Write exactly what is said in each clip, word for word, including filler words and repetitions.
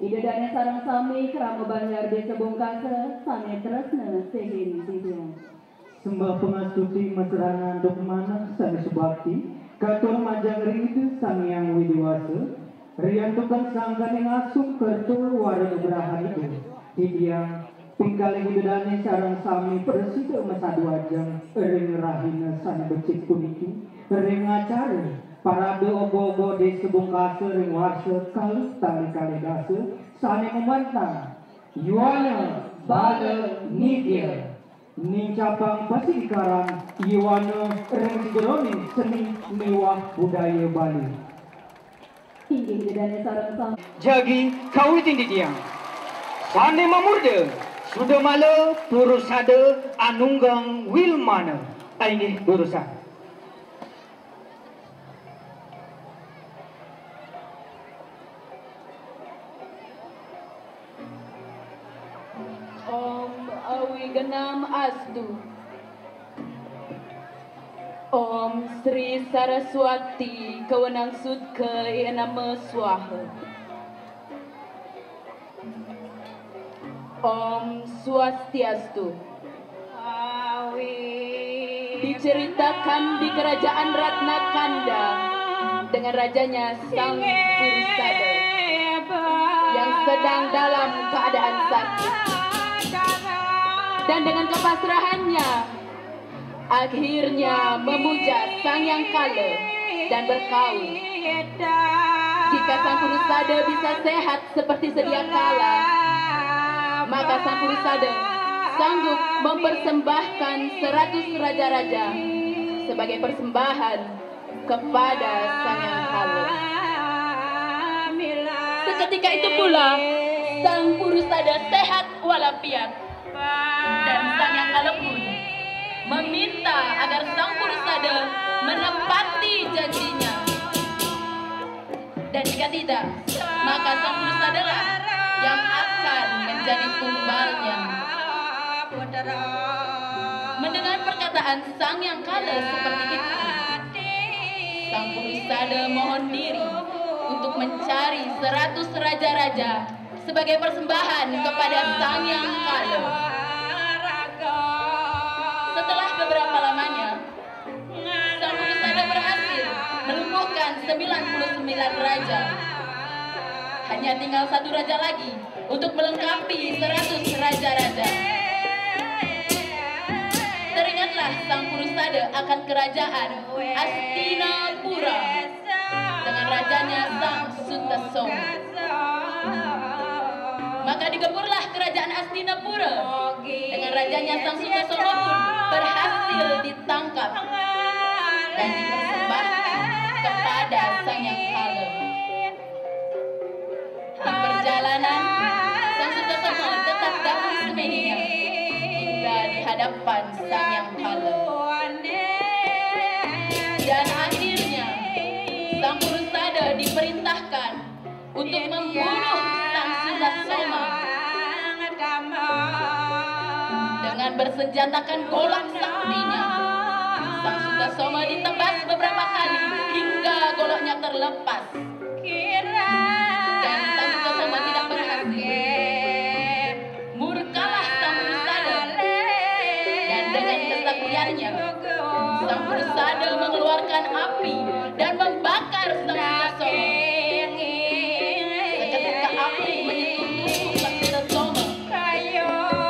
Ida dané sareng sami krama Banjar Désa Bungkasa sané tresna sihin titiang. Sembah pangastuti maserangan antuk manah sané subakti, katur majeng ring Ida Sang Hyang Widhi Wasa, riantukan sangkaning asung kerta wara nugrahan Ida. Titiang ping kalih Ida dané sareng sami prasida masadu ajeng ring rahina sané becik puniki, ring acara Parade Ogoh-ogoh Désa Bungkasa ring warsa kalih tali kalih dasa sané mabantang Yuana Bala Nitya, nincapang pasidikaran Yuana ring sajeroning seni miwah budaya Bali. Inggih Ida dané sareng sami. Jagi kawitin titiang. Sané mamurda, Sudamala Purusada Anunggang Wilmana. Inggih durusang. Om Awignam Astu. Om Sri Saraswati Kawanang Sudka Nama Swaha. Om Swastiastu. Diceritakan di kerajaan Ratna Kanda dengan rajanya Sang Purusada yang sedang dalam keadaan sakit. Dan dengan kepasrahannya, akhirnya memuja Sang Yang Kala dan berkaul. Jika Sang Purusada bisa sehat seperti sedia kala, maka Sang Purusada sanggup mempersembahkan seratus raja-raja sebagai persembahan kepada Sang Yang Kala. Seketika itu pula, Sang Purusada sehat walafiat. Dan Sang Yang Kala pun meminta agar Sang Purusada menepati janjinya. Dan jika tidak, maka Sang Purusadalah yang akan menjadi tumbalnya. Mendengar perkataan Sang Yang Kala seperti itu, Sang Purusada mohon diri untuk mencari seratus raja-raja sebagai persembahan kepada Sang Yang Kala. Setelah beberapa lamanya, Sang Purusada berhasil melumpuhkan sembilan puluh sembilan raja. Hanya tinggal satu raja lagi untuk melengkapi seratus raja-raja. Teringatlah Sang Purusada akan kerajaan Astinapura dengan rajanya Sang Sutasoma. Maka digemburlah kerajaan Astinapura dengan rajanya Sang Sutasoma pun berhasil ditangkap dan dipersembahkan kepada Sang Yang Kala. Di perjalanan, Sang Sutasoma tetap dalam semedinya hingga di hadapan Sang Yang Kala. Dan akhirnya, Sang Purusada diperintahkan untuk membunuh Sang Sutasoma. Dengan bersenjatakan golok saktinya, Sang Sutasoma ditebas beberapa kali hingga goloknya terlepas. Dan Sang Sutasoma tidak berhasil. Murkalah Sang Purusada. Dan dengan kesaktiannya, Sang Purusada mengeluarkan api dan membakar Sang Sutasoma. Seketika api menyentuh tubuh Sang Sutasoma,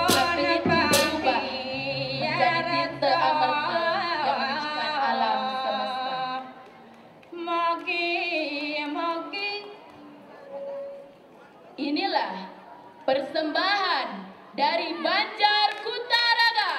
api itu berubah menjadi tirta amerta yang menyucikan alam semesta. Inilah persembahan dari Banjar Kutaraga.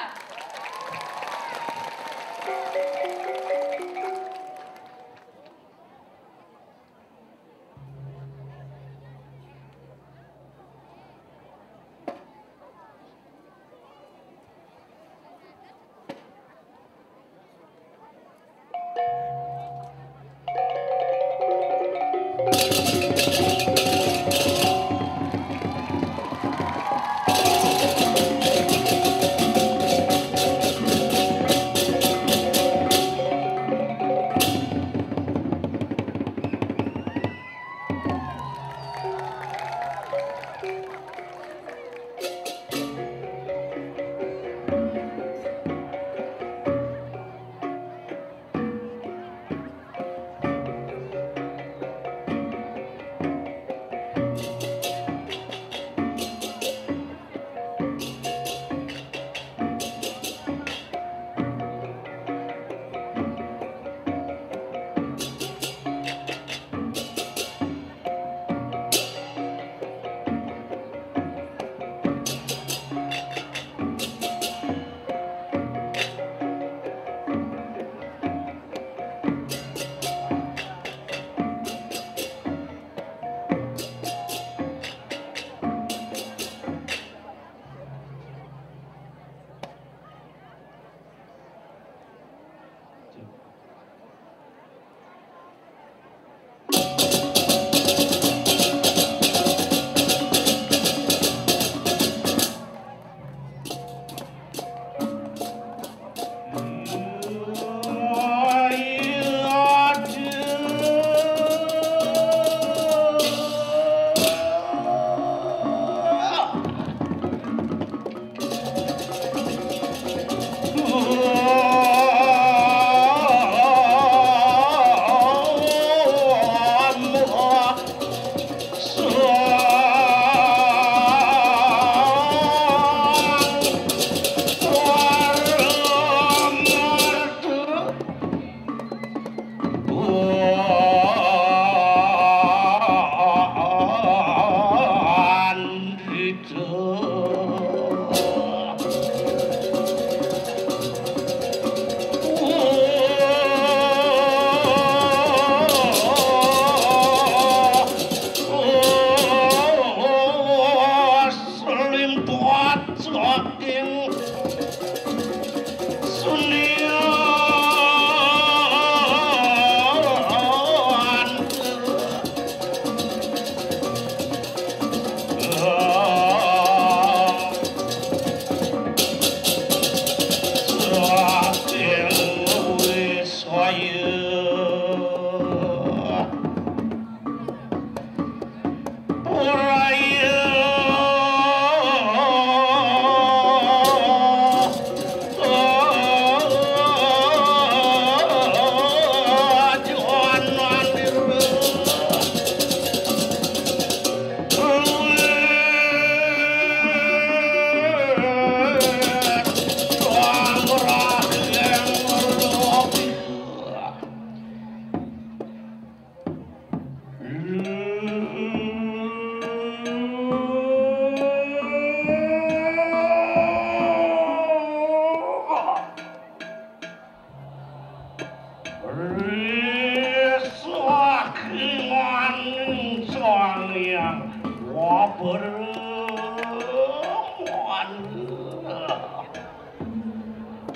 Paber.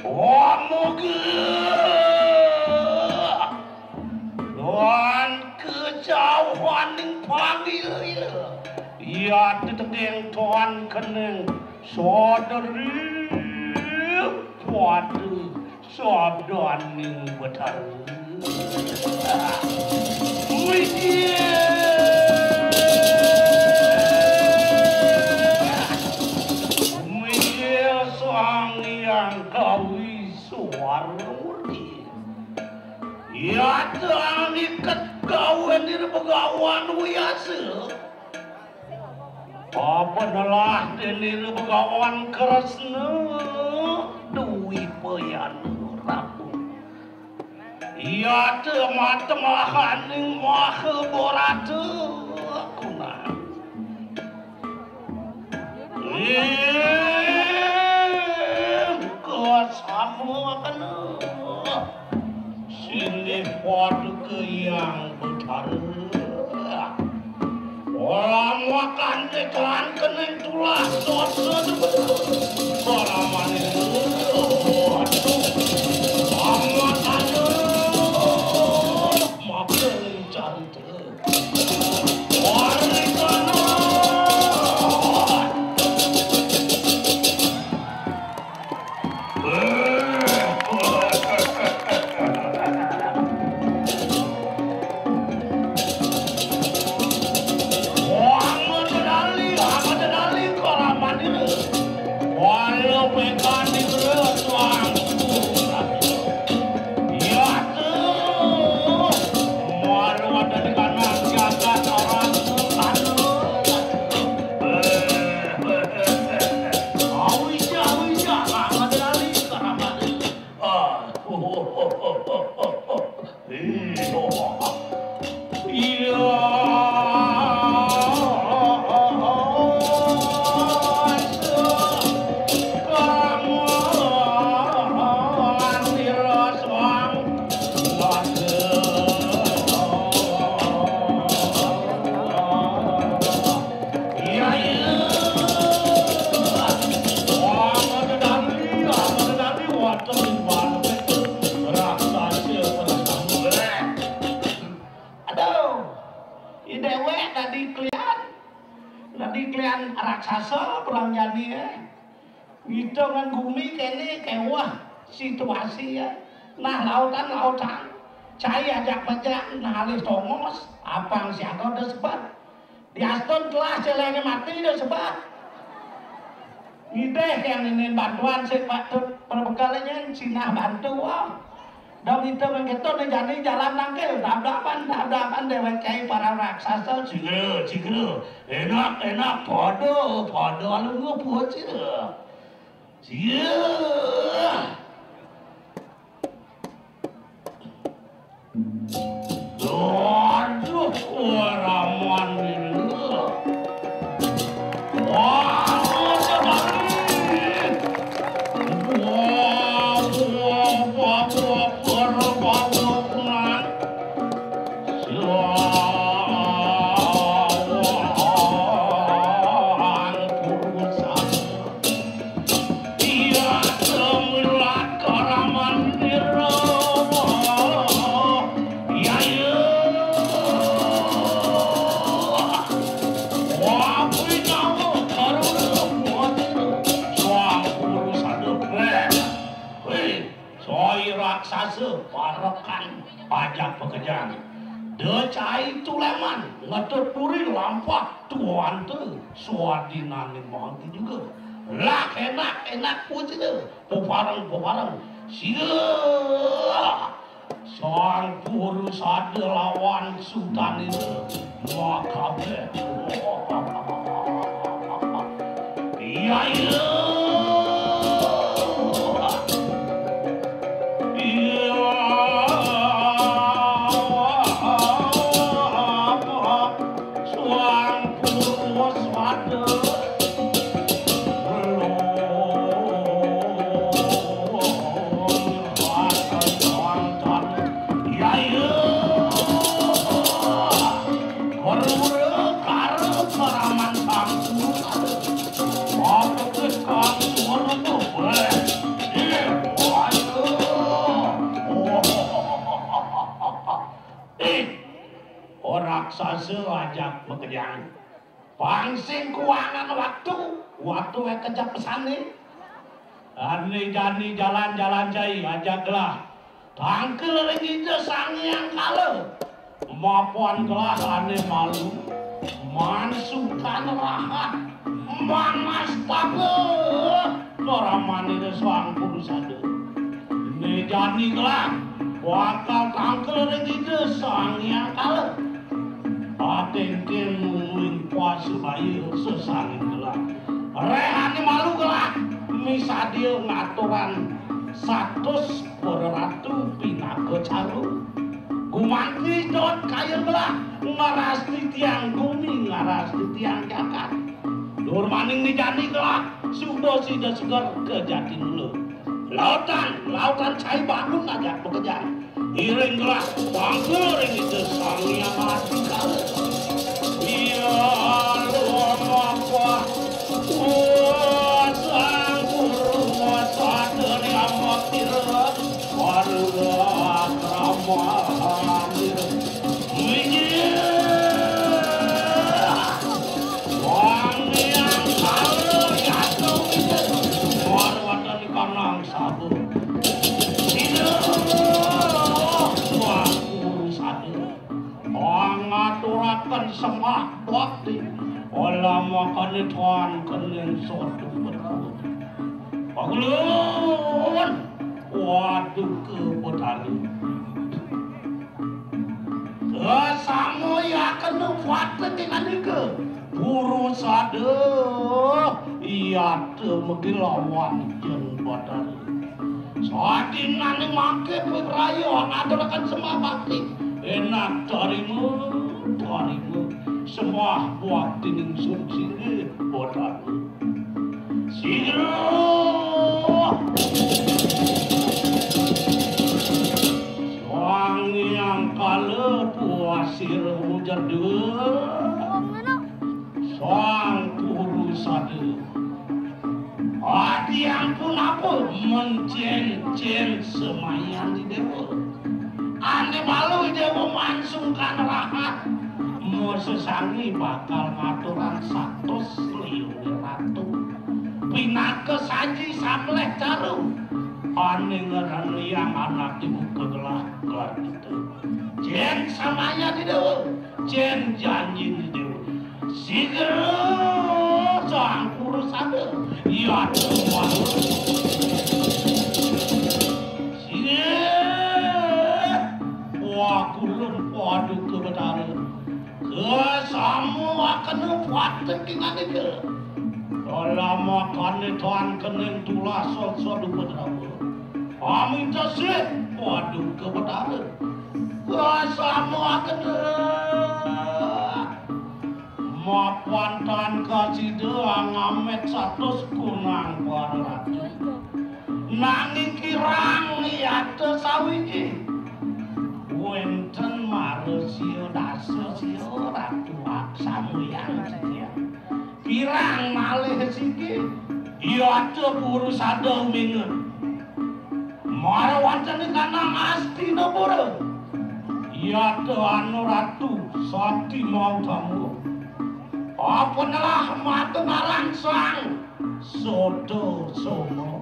Wamoga lan kejauhaning panggil. Iya tetengking tuan kening soderi padu sabdaning Betara. Wih. Wih, Sang Hyang Kawi Suwarnamurti. Yata ngiket gawen ira Begawan Wiyasa. Apa nelah dene Begawan Kresna Dwipayana Rabu. Yata matemahaning Mahabharata kunang. Ing kasama kena. Silih paduka Hyang Betara. Ora makan tekan kening tulah dosa. Paramane. Amat aja. Makan carita. Aduh, i dewek dadi klian, dadi klian raksasa perang jani, eh. Ngitungan gumi kene keweh situasi, eh. Nah, lautan, lautan. Cai ajak-majak, nah, alih tongos, apang siaga udah sebet. Diastun telah celenge mati udah sebet. Ngideh yang ini bantuan sik patut perbekalnya sinah bantu, ah. Dong itu mengketo ne jani jalan nangkil, dab-daban, dab-daban dewek kai para raksasa, cigera, cigera. Enak, enak, pada, pada, lalu ngepuh, cigera. Cigera. Aduh, waraman ini. Wah, sekali. Wah, wah, wah, wah, wah, wah, wah. Siang purusan. Iya, semilat karaman nira. Iya, iya. Wah, kuwi tahu, baru muat itu. Suang purusan. Weh, weh. Soi raksasa parekan pajak pekejan. De cai tuleman ngetut puri lampah tuante suadinane mangki juga. Lah enak-enak pucine, pepareng-pepareng. Sia! Sang puru sada lawan sutanine makabeh. Iya, iya. Iya. Suang purwa swada. Iya, iya. Guru karo karaman Yang pangsing kuangan waktu, waktu waé kejep pesané. Ané jani jalan-jalan jai ajak gelah. Tangkil ring Ida Sang Hyang Kala. Mapan gelah ané malu. Man sungkan rahat. Man mastaba. Karamané Sang Purusada. Né jani gelah. Bakal tangkil ring Ida Sang Hyang Kala. Akéngkén mungguing pasubaya sesangin gelah. Réhané malu gelah, misadia ngaturang satus para ratu pinaka caru. Gumanti dot kaya gelah, ngarastitiang gumi, ngarastitiang jagat. Durmaning né jani gelah, suba sida seger ka Jatinula. Lautan, lautan cai bangun ajak makejang. Iring gelah tangkil ring Ida Sang Hyang Adhikala. Iya, lumapa. Wah, Sang Guru, wah, sadaya ampira. Waduh, wah, krama. Inggih. Wong Hyang Kala, yatra Widi. Wah, wonten ing kanang sabu. Ida. Wah, Purusada. Ngaturaken sembah bakti. Olah makané tuan kening sodu betul. Pagulun. Waduh, ke Betari. Kasamuyaken patek ing andika. Purusada. Yata megi lawan Jeng Betari. Sadinaning mangké pibraya ngaturaken sembah bakti. Enak tarima, tarima. Sembah bakti ningsun singgih, Betari. Sira. Sang Hyang Kala puas sira mujar dua. Sang Purusada. Adi ampun apa mencen-cen semayan di dewa. Ane malu dewa mansungkan rahat. Mesesangi bakal ngaturang satus liune ratu. Pinaka saji samleh caru. Ane ngeran liang anak ibu kegelah gardu. Jen samaya di dewa, jen janji di dewa. Sigera Sang Purusada, iya tuan. Sigera. Wah, kulun paduka Betara. Kesamu akena patek ing andika. Dalam makane tuan kening tulah sot-sot dupa drama. Amin tasih, paduka Betara. Kesamu akena. Mapan tan kasida angamet satus kunang para ratu. Nanging kirang yata sawiji. Wenten mara sia dasa sia ratu aksamuyang titiang. Kirang malih siki. Yata Purusada uminget. Mara wantene kanang Astinapura. Yata anu ratu sati mautama. Apa nelah mata marang sang Soto Soma.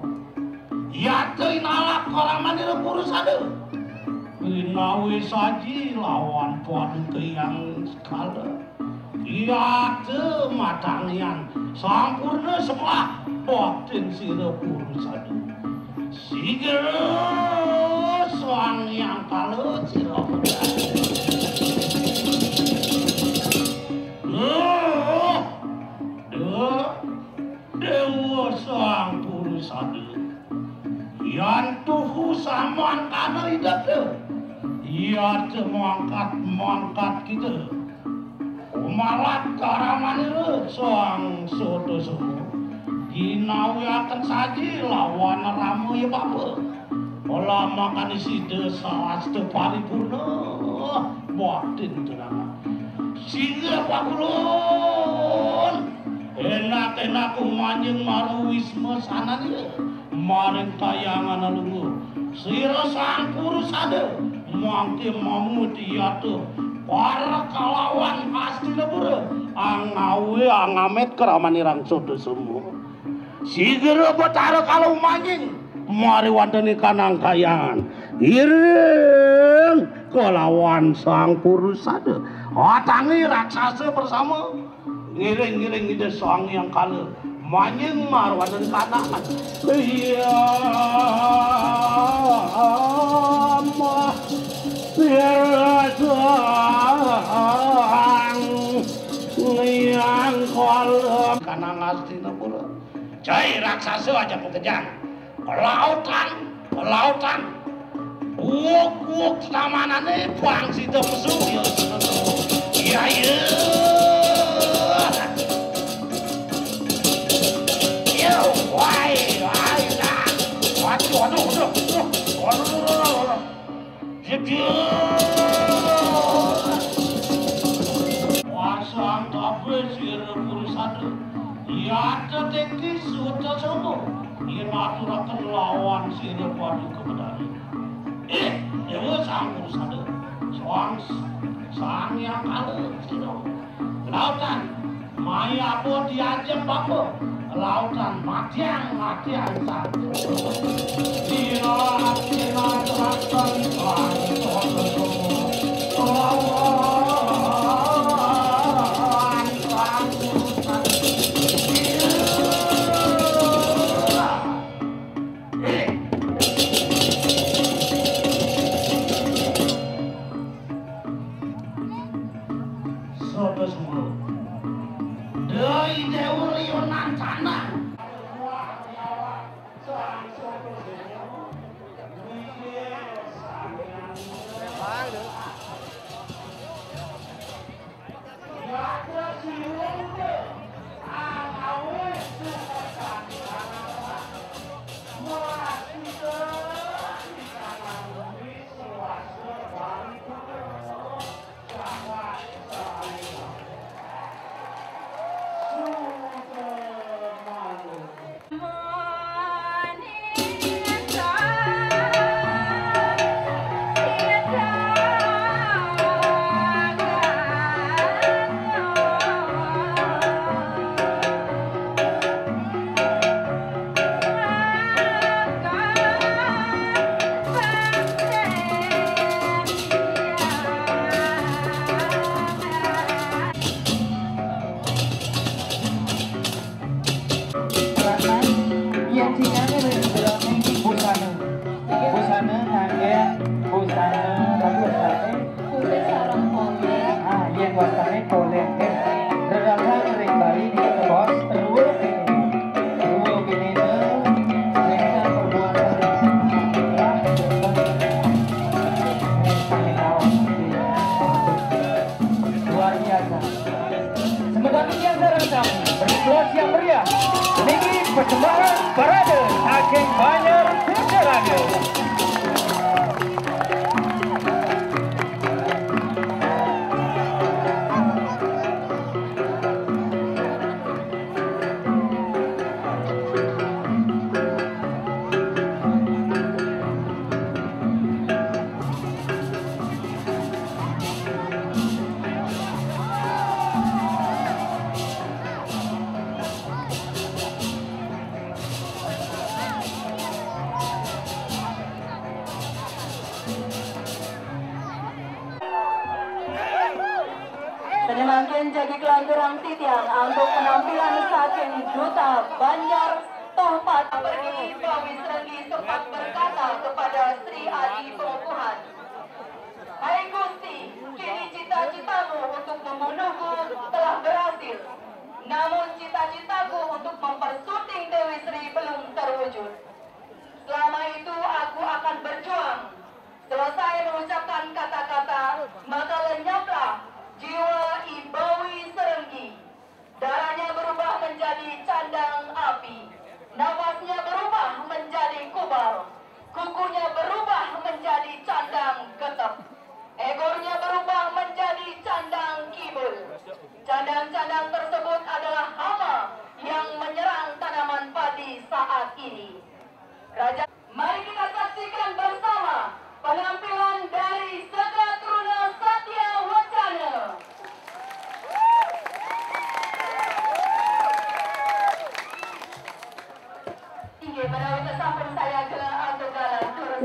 Yata inalap kalamanira Purusada. Winawi saji lawan paduka yang sekala. Yata matangian sampurna sembah baktin sira Purusada. Sigera Sang Hyang Kala sira. Loh, duh, Dewa Sang Purusada. Yan tuhu samangkana idep, iya te mangkat-mangkat kita. Umalat karamanira Sang Soto Soma. Ginawiaken saji lawan rama ya bapa. Olah makane sida sawasta paripurna baktin tunangan. Singgih pagulun. Enak-enak umanjing maru wisma sananira. Maring kayangan lungguh. Sira Sang Purusada mangke mamut yata Para kalawan Astinapura, angawe angamet kramanirang sada semua. Sigra Betara kalau manjing, mari wonten ing kanang kayangan. Iring kalawan Sang Purusada. Watangi raksasa bersama. Ngiring-ngiring Ida Sang Hyang Kala. Manjing marwanen kanak. Iya, amah. Pirang Hyang Kala. Kanang Astinapura. Jai raksasa aja kejang. Kelautan, kelautan. Wuk-wuk tamanane bang sida pesu ya. Iya, iya. Iya, wae, wae, nah. Waduh, waduh, waduh, waduh. Waduh, waduh, waduh, waduh. Jedot. Wasang kabeh sira Purusada. Yata tekti suta sono. Yen aturaken lawan sira Paduka Betari. Eh, Dewa Sang Purusada. Soang Sang Hyang Kala sira. Lautan. Maya apa diajeng bapa? Lautan matiang, matiang satu. Dina, dina, terangkan, terangkan, lawan, terangkan. Sopo sepuluh. Dai Dewa Lionan Tanah. Yen sing ngangge ning jero ning busana. Busana ngangge busana bagus, tapi kulit sareng kulit. Ah, yen wastane kulit, eh. Rerasa ring Bali niki bos, ruwet ini. Ruwet ini, eh. Nek perbuatan. Luar biasa. Semeton niki sareng sami berkelahi yang meriah. Niki persembahan parade saking Banjar Kutaraga. Sane mangkin jagi kelanturang titiang antuk penampilan saking Duta Banjar Tohpat. Pergi Bawi Serenggi sempat berkata kepada Sri Adi Pengukuhan, "Hai Gusti, kini cita-citamu untuk membunuhku telah berhasil. Namun cita-citaku untuk mempersunting Dewi Sri belum terwujud. Selama itu aku akan berjuang." Selesai mengucapkan kata-kata, maka lenyaplah jiwa I Bawi Serenggi. Darahnya berubah menjadi candang api. Nafasnya berubah menjadi kubar. Kukunya berubah menjadi candang getep. Ekornya berubah menjadi candang kibul. Candang-candang tersebut adalah hama yang menyerang tanaman padi saat ini. Raja, mari kita saksikan bersama penampilan dari Setra Truna Satya Wacana. Menawi sampun sayaga, agung galang durus.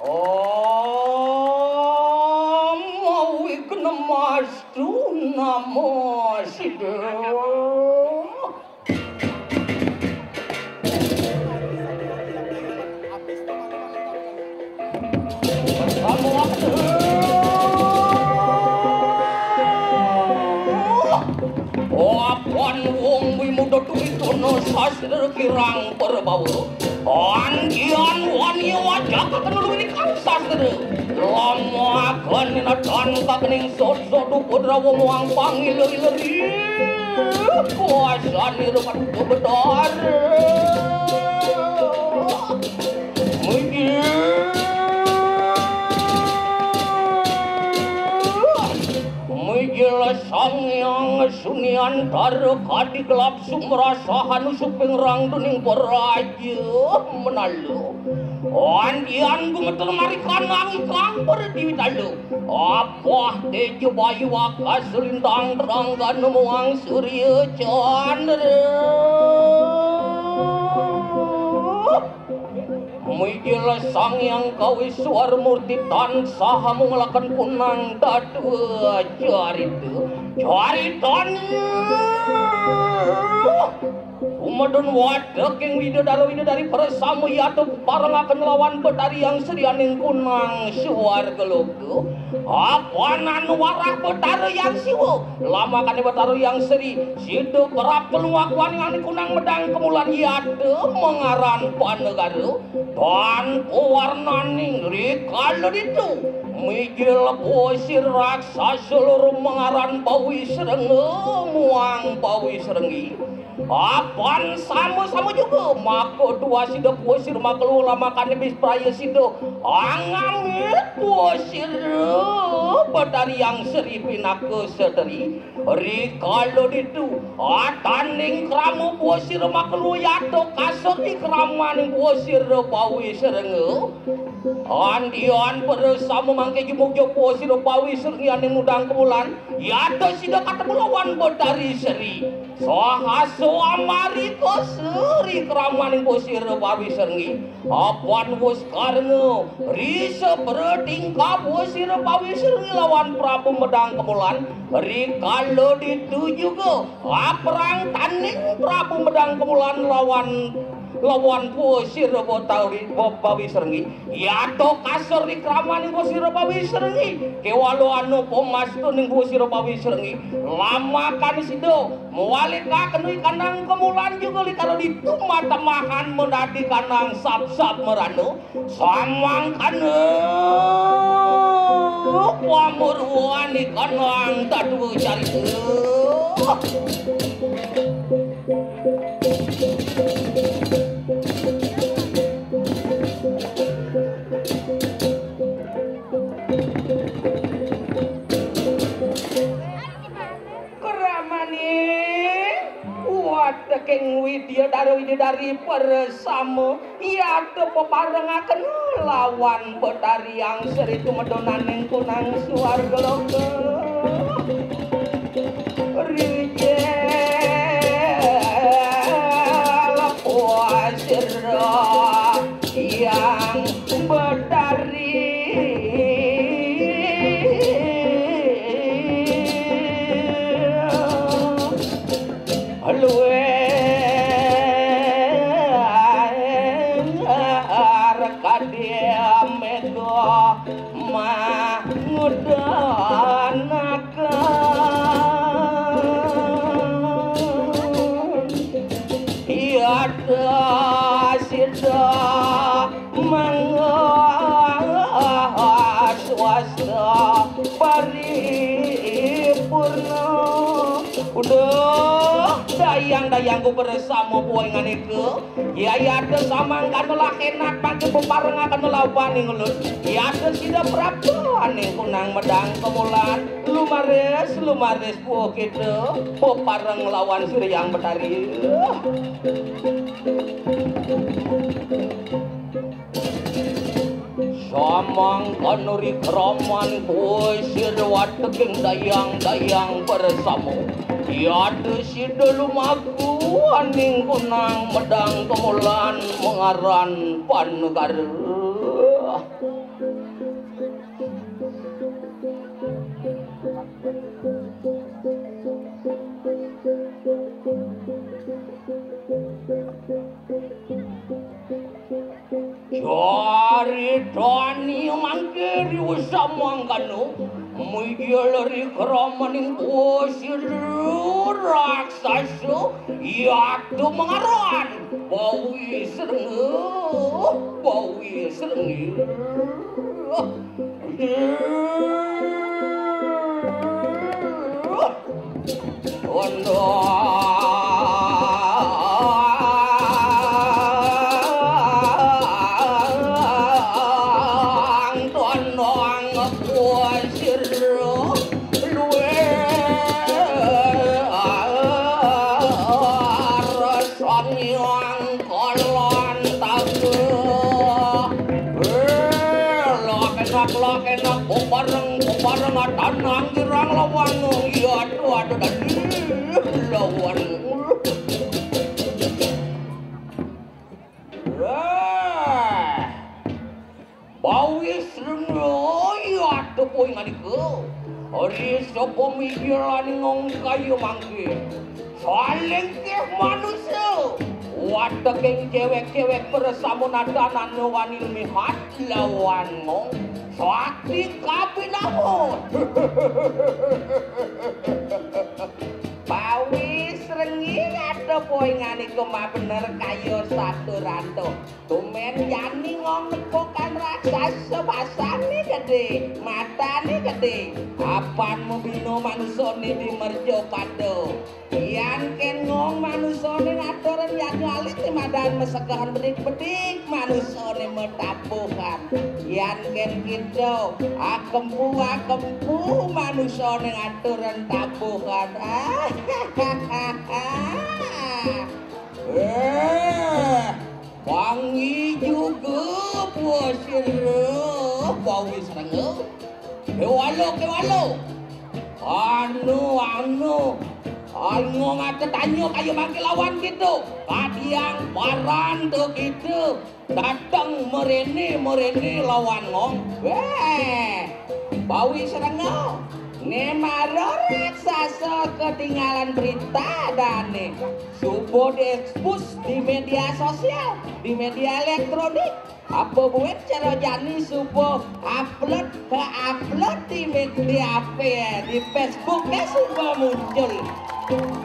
Om Awighnamastu Namo Siddham. Apan wong wimuda tumituna sastra kirang perbawa. Andian wani wajah kakenul winikang sastra. Lamakan natan kakening sodso dukudrawa muang pangila-ila ri. Kuasani rumat kebetar. Mijil. Mijil Sang Hyang Suniantara kadi gelap sumrasa hanusuping rangduning praja menala. Andian gumeter marikanang ikang perdiwitala. Apah teja bayu akas lintang terang gana muang surya candra. Mijil Sang Hyang Kawiswara Murti tansah mungelaken kunang dadua carita. Caritane. Umedun wadeg ing Widadara Widadari Persama yata parengaken lawan Betari Hyang Srianing kunang swarga loka. Apan anu warah Betara Hyang Siwa, lamakane Betara Hyang Sri, sida kerap pelungak waning ane kunang medang kemulan yata mangaran Panegara, tanpa warnaning rikala ditu. Mijil posir raksasa loro mangaran Bawi Srengga muang Bawi Srenggi. Apan sama-sama juga maka dua sida posir maklua lamakane bispraya sida angamit posir Betari Hyang Sri pinaka seteri. Rikala ditu, ataning krama posir maklua yata kaseti kramaning posir Bawi Srengga. Andian pada sama mangke jumugja posir Bawi Srenggi ane mudang kemulan, yata sida katemu lawan Betari Sri. Saha soamari koseri kramaning Bosira Pawiserngi. Apan wus karna risa pratingkah Bosira Pawiserngi lawan Prabu Medang Kemulan. Rikala ditu juga aprangtaning Prabu Medang Kemulan lawan lawan Bosira Betawi Pawiserngi. Yata kaseri kramaning Bosira Pawiserngi. Kewala anu pemastuning Bosira Pawiserngi. Lamakan sida mawali kakenu kanang kemulan juga likara ditu matemahan menadi kanang sap-sap merana. Samangkana pamurwani kanang tatua carita. Kramaning wateking Widya Dara Widya Dari persama yata peparengaken lawan Betari Angsri tumedonaning kunang suarga loka. Rijel puasira yang Betari. Luwih arep kadya mega mangudanaken. Yada sida mangga swasta paripurna. Uduh, dayang-dayangku bersama puing anika. Yayada samangkana lakenak pagi beparengaken lawaning ulun. Yada sida prapta aning kunang medang kemulan. Lumaris, lumaris puh kita bepareng lawan Sri Hyang Betari. Samangkana rikraman kuwi sirwateging dayang-dayang bersama. Yada sida lumaku aning kunang medang kemulan mengaran panegara. Caritane mangke riwusa mangkana, mijil ri kramaning Basira raksasa, yatu mangaran Bawi Srengge, Bawi Srengge. Tondang, tondang kuwi sira luwih Sang Hyang Kalantaka. Eh, lakenak, lakenak, bebareng, bebareng, atanang girang lawan, iya, aduh, aduh, aduh, lawan. Eh. Bawi Srengge, iya, aduh, kuwi nganika. Ari sapa migilaning ngong kaya mangke? Salingkih manusa. Wateking cewek-cewek bersama nadanan wani lemihat lawan ngong. Sakti kabinawa. Bawi Srengge, aduh, kuwi nganika mah bener kaya saturanto. Tumen jani ngong nepukan raksasa, basane gede, matane gede. Apan mabina manusane di mercapada. Yan ken ngong manusane ngaturen yadnya alit ni madan masegahan bedik-bedik manusane matabuhan. Yan ken kita akempu, akempu manusane ngaturen tabuhan. Eh. Wangi juga puasira, Bawi Srengge. Kewala, kewala. Anu, anu. Ai Ngong, ada tanya kaya mangke lawan kita. Kadiang paran tu kita dateng merene-merene lawan Ngong. Weh, Bawi Serengo. Ne mara raksasa ketinggalan berita dane. Suba diekspos di media sosial, di media elektronik. Apa buat cara jani suba upload ke upload di media apa ya? Di Facebook ya suba muncul.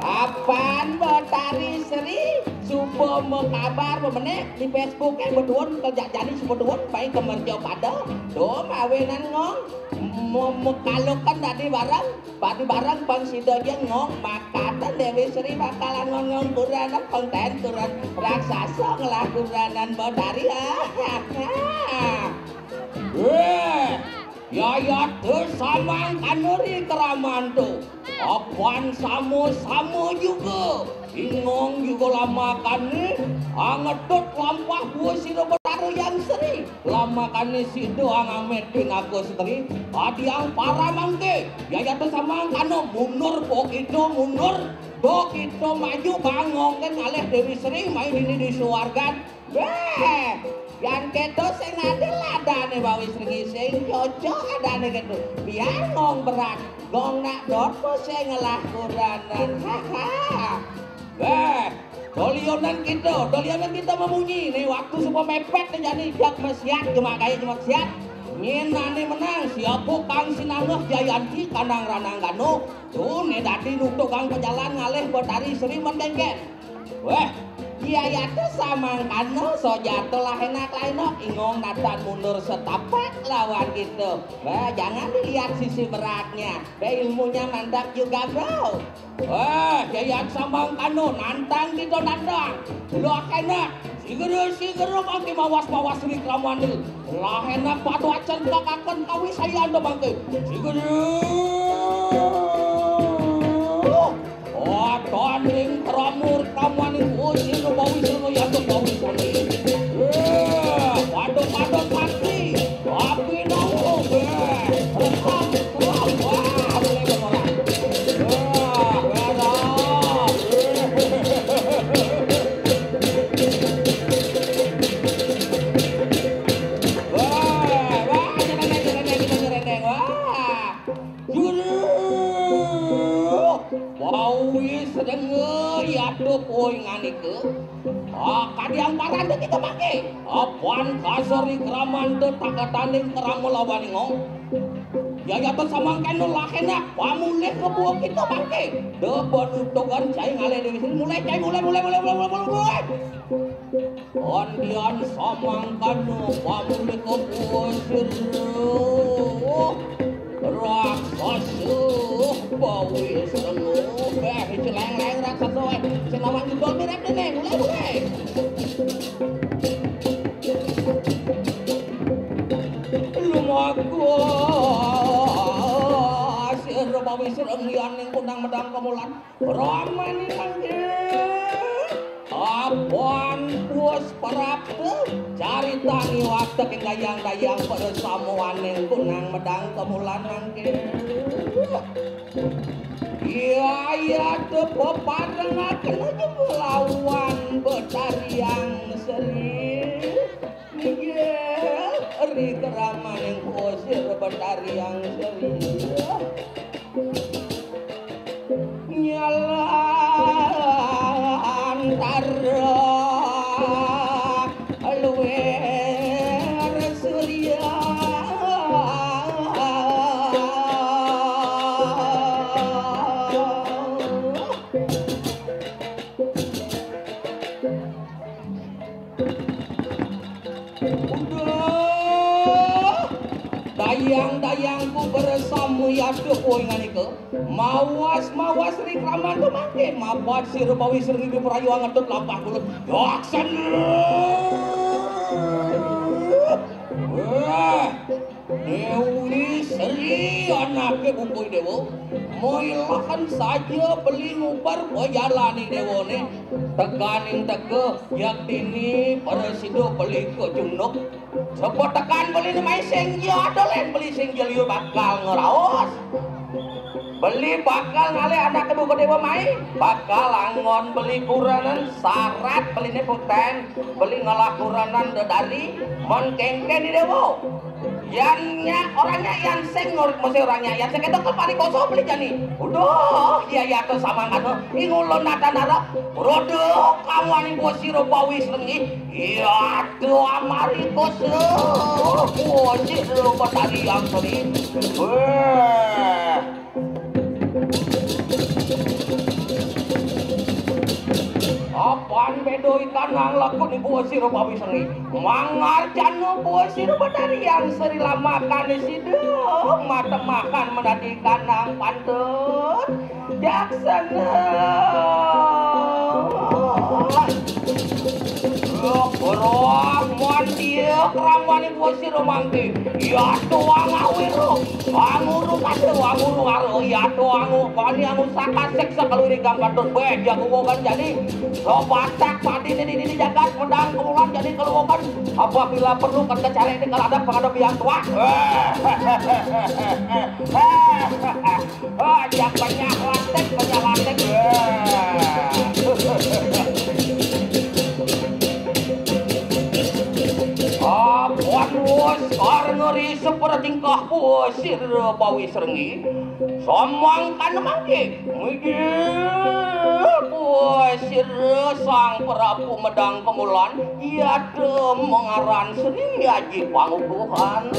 Apan Betari Sri suba makabar bemenek di Facebook ya betuun kerja jani suba tuun baik ke merja pada. Dom awinan Ngong mekalokan dadi barang. Padi barang pang sida ja Ngong makatan Dewi Sri bakalan ngong-ngong kuranan pang ten turun raksasa ngelah kuranan Betari. Weh, yayate samang kanuri keramanto. Apan sama-sama juga. Ingong juga lamakane angetut lampah bua sira Betara Yang Sri. Lamakane sida angamet pinaka setri, adiang para mangke, yayata samangkana mundur, pokito mundur, pokito maju, bangongken ngalih Dewi Sri, mai dini di suargan. Weh, yan keto sing ada ladane Bawi Sri, sing cocok adane keto. Biar ngong berat, ngong nak dot sing ngelah kuranan. Ha, ha. Weh, dolionan kita, dolionan kita memunyi. Nih, waktu suba mepet nih, jani jak mesiat, jemak gaya jemak siat. Nyenane menang, siapa kang sinanggeh Jayanti kanang ranang gano. Tuh, nih dadi nutugang pejalan ngalih Betari Sri mendengken. Weh, iya ya tuh samangkana, so jatuh lah enak lah enak. Ingong natan mundur setapak lawan kita. Weh, jangan dilihat sisi beratnya. Weh, ilmunya mantap juga, bro. Wah, yayat samangkana, nantang kita nantang. Lah enak, sigera-sigera mangke mawas-mawas Sri Kramani. Lah enak, padu acan kakaken kawi saya anda mangke. Sigera. Wah, tanding kramur Kramani, oh, sira bawi sira yata bawi sira. Wah, padu-padu pati. Tapi nunggu, weh. Rekam, rekam. Wah, boleh bermoral. Wah, wah, wah. Wah, wah, nyerendeng, nyerendeng, kita nyerendeng. Wah. Juru. Bawi sedenge yatuh poinganika. Ah, kadiang paranda kita mangke. Apan kasori kramanta takataning krama lawan Ingong. Yayata samangkana lah enak, pamulih kebuah kita mangke. Deh, penutukan cai ngalih Dewi Sri. Mulai, cai, mulai, mulai, mulai, mulai, mulai, mulai, mulai. Andian samangkana pamulih kebuah sira. Raksasa bawi sira. Beh, celeng-leng raksasa, eh. Sing lawan judul mirip dene, mulai, mulai. Lumaku sira bawi sira ngian ning kundang medang kemulan. Ramane mangke. Apan puas prapta carita ngiwat ing dayang-dayang pada samuaning kundang medang kemulan mangke. Iya, iya, tepeparengaken aja nglawan Betari Yang Sri. Nggih, ri keramaning kusir Betari Yang Sri. Nyala antara luwer surya. Uduh, dayang-dayangku bersama yatuh poinganika. Mawas-mawas ri kramanta mangke mabat sira bawi sira ngipi prayu angetut lampah kula. Yaksen. Wah. Dewi Sri anake Bukuy Dewa, moilahan saja beli ngubar pejalaning dewane, teganing tega yaktine prasida beli kecunduk. Sepetekan beli nemai sing ja, ada len beli sing ja liu bakal ngraos. Beli bakal ngalih anak ibu ke dewa mai, bakal anggon beli kurenan syarat beliné putén, beli ngelah kurenan dedari, mon kéngkén di dewa. Yan nyak, orangnya yan sing ngurik mesti orangnya yan sing itu kan pari kosong beli jani. Udah, iya iya tuh sama kan, ingulun nata nara, produk kamu aning bosi rupawi sengi, iya tuh amari kosong, bosi rupa tari yang seri. Weh. Apan béda ikanang lakun ibu sira pawisengi. Mangarjana buah sira betari yang seri lamakan sida. Matemakan menadi kanang pantun. Jaksana. Roh, mon dia keraman ibu sira mangke. Ya tuang awiro. Wanguru kata wanguru waro ya to angu koni angu saka seksa kaluri kang patut bé jago wogan jadi. Sobatak padi ini di jagat pedang kemulan jadi keluwogan. Apabila perlu kan kecari ini kalau ada pengadap yang tua. Aja banyak latek banyak latek. Apan wus kar ngeri sepeda tingkah puas sira bawi serengi. Samangkana mangke, mijil puas sira Sang Prabu Medang Kemulan, yata mengaran Sri Aji Pangukuhan.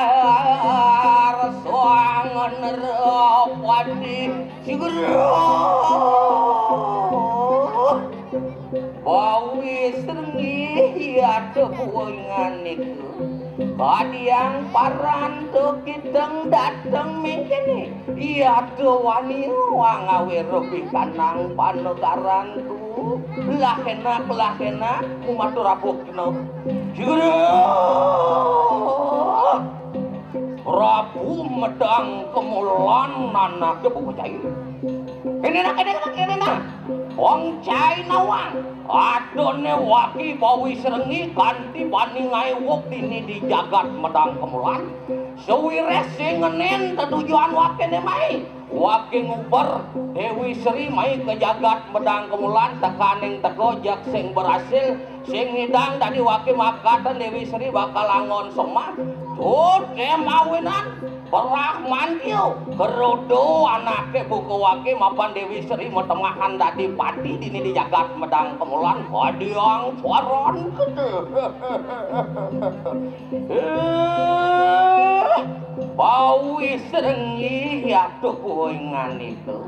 Luar suangan Rapati. Sigera bawi srenggi yata buingan niku. Kadiang paranto kiteng dateng mengkene. Yata wani wang awira bikanang panegarantu. Lah enak, lah enak, kumatur abukna. Sigera Prabu Medang Kemulan nanake buka cai. Kene nah, kene nah, kene nah. Wong cai nawang. Adone waki bawi serengi kanti bani ngaiwuk dini di jagat Medang Kemulan. Sewireh sing ngenen tetujuan wakene mai. Waki nguber Dewi Sri mai ke jagat Medang Kemulan tekaning teka jak sing berhasil. Sing ngidang dadi waki makatan Dewi Sri bakal anggon semah. Tut kemawinan perah mantiu kerodo anake buka waki mapan Dewi Sri metemahan dadi pati dini di jagat Medang Kemulan. Kadiang suaran kete. Eh, bawi serengi yatuh kuingan itu.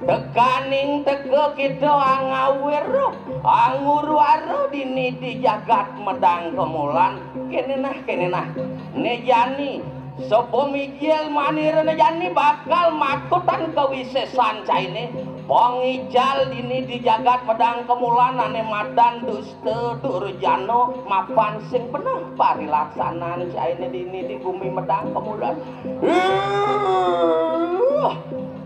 Tekaning teka kita angawir, anguru-aru dini di jagat Medang Kemulan. Kene nah, kene nah. Ne jani, sapa mijil manira ne jani bakal makutan kawisesan caine. Pangijal dini di jagat Medang Kemulan ane madan dusta durjana mapan sing beneh parilaksanan caine dini di gumi Medang Kemulan. Uh,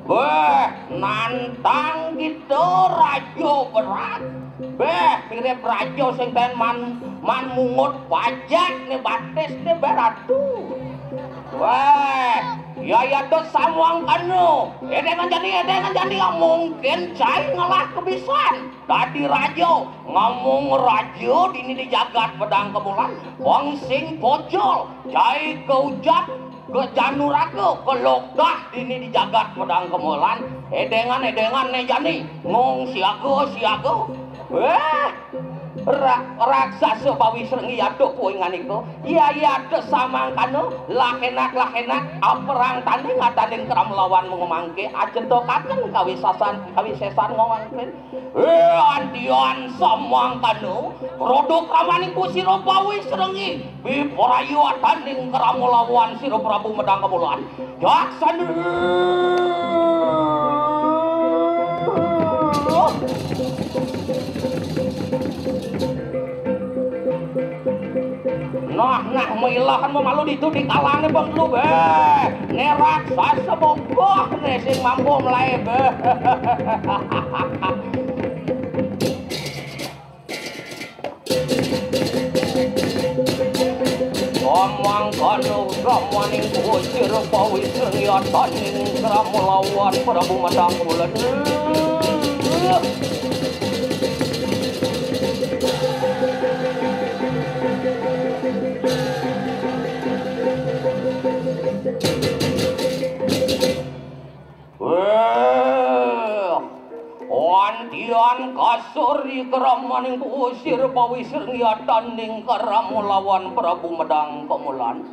Béh, nantang kita raja berat. Béh, mirip raja sing ten man, man mungut pajak ne batis ne béh ratu. Wéh, ya ya tuh samuang kanu. Edengan jani, edengan jani ya mungkin cai ngelah kebisan. Dadi raja, ngamung raja dini di jagat Medang Kemulan. Wong sing pojol, cai keujat, ke januraga, ke logah dini di jagat Medang Kemulan. Edengan, edengan ne jani, ngong siaga, siaga. Wéh, ra, raksasa bawi srenggi aduh kuingan iko. Iya, iya, aduh samangkana, lah enak, lah enak, aperang tanding, atanding keram lawan mengemangke, ajentokaken kawisasan, kawisesan ngomangke. Eh, antian samangkana, produk ramaning kusira bawi srenggi, biprayu atanding krama lawan sira Prabu Medang Kemulan. Jaksana. Nah, nah, mailah kan mamalu ditu di kalane bang lu, beh. Ne raksasa bogoh ne sing mampu melae, beh. Omang kanu ramaning kusir pawisir yataning krama lawan Prabu Medang Bulan. Wéh, antian kasur ikramaning kusir pawisir ngiyataning krama lawan Prabu Medang Kemulan.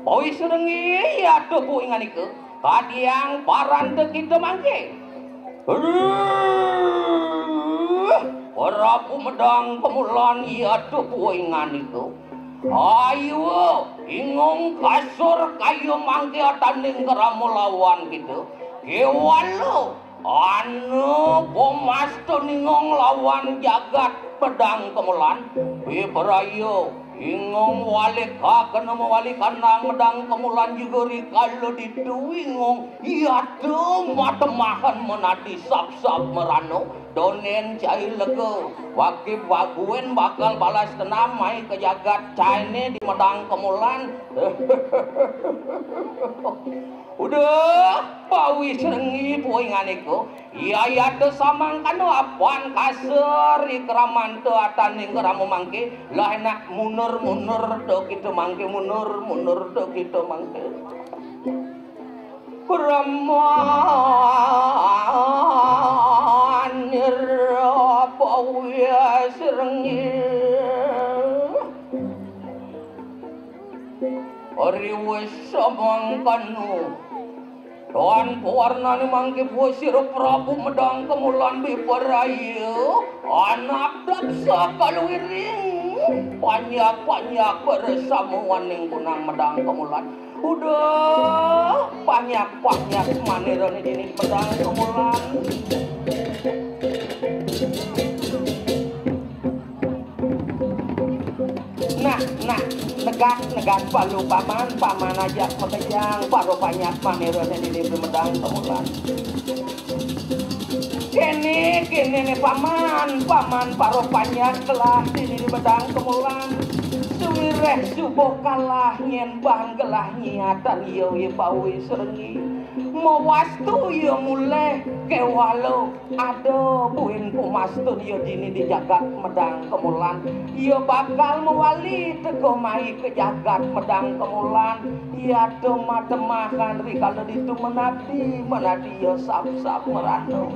Pawisir ngiyata puinganika, kadiang paranta kita mangke. Aduh, Prabu Medang Kemulan iyata puinganika. Ayo, ingung kasur kaya mangke ataning krama lawan kita. Kewala, ana pamasta ningung lawan jagat Medang Kemulan. Bipraya, ingung wali kakena mawali kandang Medang Kemulan juga rikala ditu ingung. Yata matemahan menadi sap-sap merana. Donen cai lega, wagib waguin bakal balas dendam mai ke jagat caine di Medang Kemulan. Udah, pawisir ngi puinganika. Iya, iya, tu samangkana apan kasur ikramanta ataning krama mangke. Lah enak mundur-mundur tu kita mangke, mundur-mundur tu kita mangke. Pramanira pawisir ngi. Riwis samangkana. Tan pawarnane mangke puasira Prabu Medang Kemulan bipraya. Anak daksa kaluwiring. Panyak-panyak bersamawaning kunang Medang Kemulan. Udah panyak-panyak manirane dini Medang Kemulan. Nah, nah, negas, negas palu paman, paman ajak makejang, paro panyak manirane dini Medang Kemulan. Kene, kene ne paman, paman paro panyak gelah dini Medang Kemulan. Suwireh subuh kalah nyen bang gelah nyiatan iya wi pawi serengi. Mawastu iya muleh kewala. Ada buin pumastun iya dini di jagat Medang Kemulan. Iya bakal mawali teka mai ke jagat Medang Kemulan. Iya temah-temahan rikala ditu menadi, menadi iya sap-sap merana.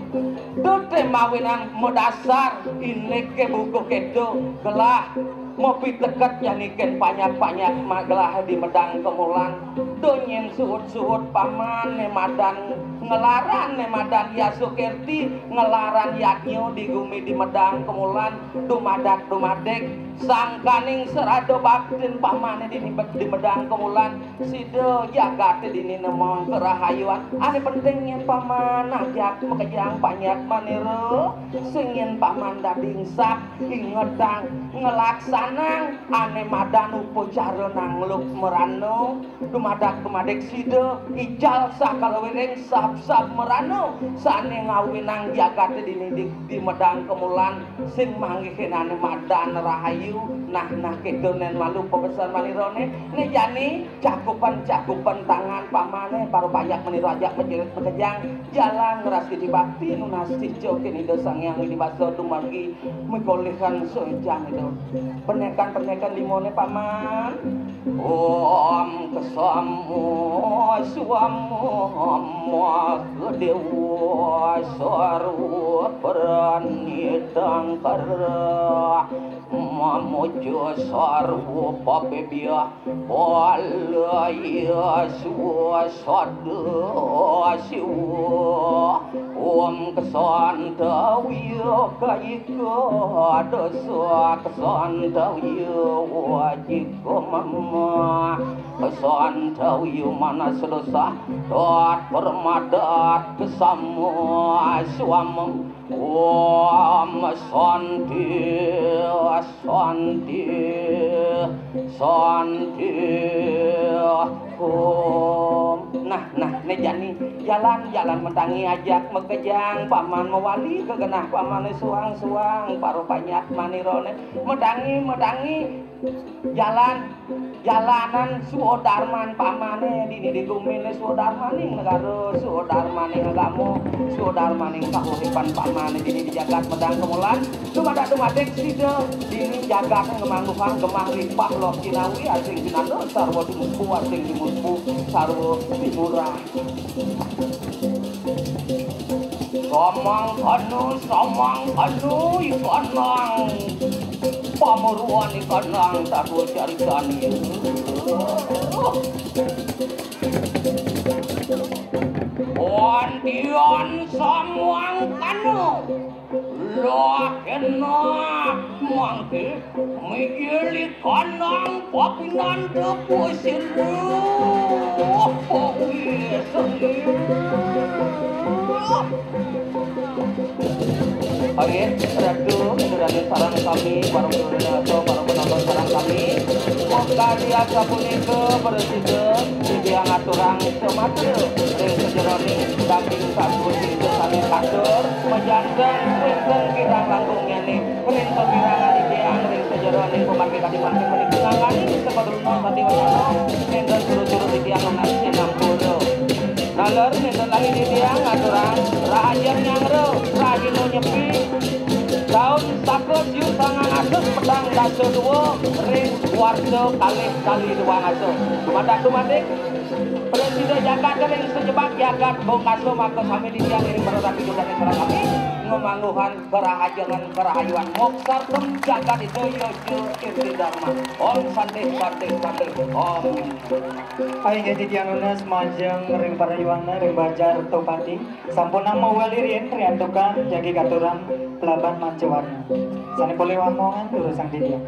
Dute mawinan madasar indik ke buku kedo gelah. Mapiteket jani ken panyak-panyak ma-, gelah di Medang Kemulan. Do nyen suhut-suhut paman ne madan ngelaran ne madan Yasukirti, ngelaran yadnya di gumi di Medang Kemulan, dumadak-dumadek, sangkaning serada baktin pamane di, di Medang Kemulan, sida jagate dini nemong kerahayuan. Ane penting nyen paman ajak makejang panyak manira, sing nyen paman dadi insap. Ingetang, ngelaksanang ane madan upacara nangluk merana, dumadak dumadek sida, ical sakalawiring sab-sab merana, sane ngawinang jagate dini di, di Medang Kemulan, sing manggihin ane madan rahayu. Nah, nah, keto nen malu pabesan manirane, ne jani cakupan-cakupan tangan pamane, paro panyak manira ajak majerit makejang. Jalan ngrastiti bakti nunas tica ken Ida Sang Hyang Widi Wasa dumargi mikolihan soejang Ida. Penekan-penekan limone paman. Om kesamo swamo kedewa sarwa prani tangkara mamuja sarwa papebiah. Bala Yesu sada siwa. Om kesantawiya kayika dosa, kesantawiya wajika mama, kesantawiya manas dosa, tat permadat kesama swama. Om Santi, Santi, Santi, Om. Nah, nah, né jani jalan-jalan médangi ajak makejang paman mawali ka genah pamané suang-suang para panyat manirané. Médangi, médangi jalan, jalanan suodarman pamané dini di guminé, suodarmaning negara, suodarmaning agama, suodarmaning kauripan pamané dini di jagat. Médang kemulan, dumadak dumadik sida dini jagat ngamangguhang gemah limpah loh jinawi, asring pinanda sarwa timupu, asring timupu sarwa timurah. Samangkana, samangkana, ikanang pamaruan, ikanang tatua caritan. Wantian samangkana, lakena mangke mijil ikanang papinanda kusira. Pawi sengit. Inggih, Ratu, Indrani sareng sami, para penonton, para penonton sareng sami. Mangkadi asapunika prasida titiang aturang sumatra ring sajeroning daging satua sing sami katur, majanten wénten kirang langkungnyané ring kawirangan titiang ring sajeroning pamargi kadi mangkin puniki ngangganing sapadurung sati wacana, nénten suru-suru titiang nunas sinampura. Taler nénten lali titiang ngaturang rahajeng nyanggra, rahina nyepi, taun saka siu sangang atus petang dasa dua ring warsa kalih tali dua ngasa. Dumadak dumadik, prasida jagat ring sajebag jagat bungkasa maka sami titiang iring para rabi dosané sareng sami ngamangguhang karahajengan karahayuan moksartum jagat ida ya ja irti dharma. Om Santi, Santi, Santi, Om. Inggih titiang nunas majeng ring parayuana ring Bajar Tohpati. Sampunang mawali riin riantukan jagi katurang Plaban Mancawarna. Sané polih wamongan durusang titiang.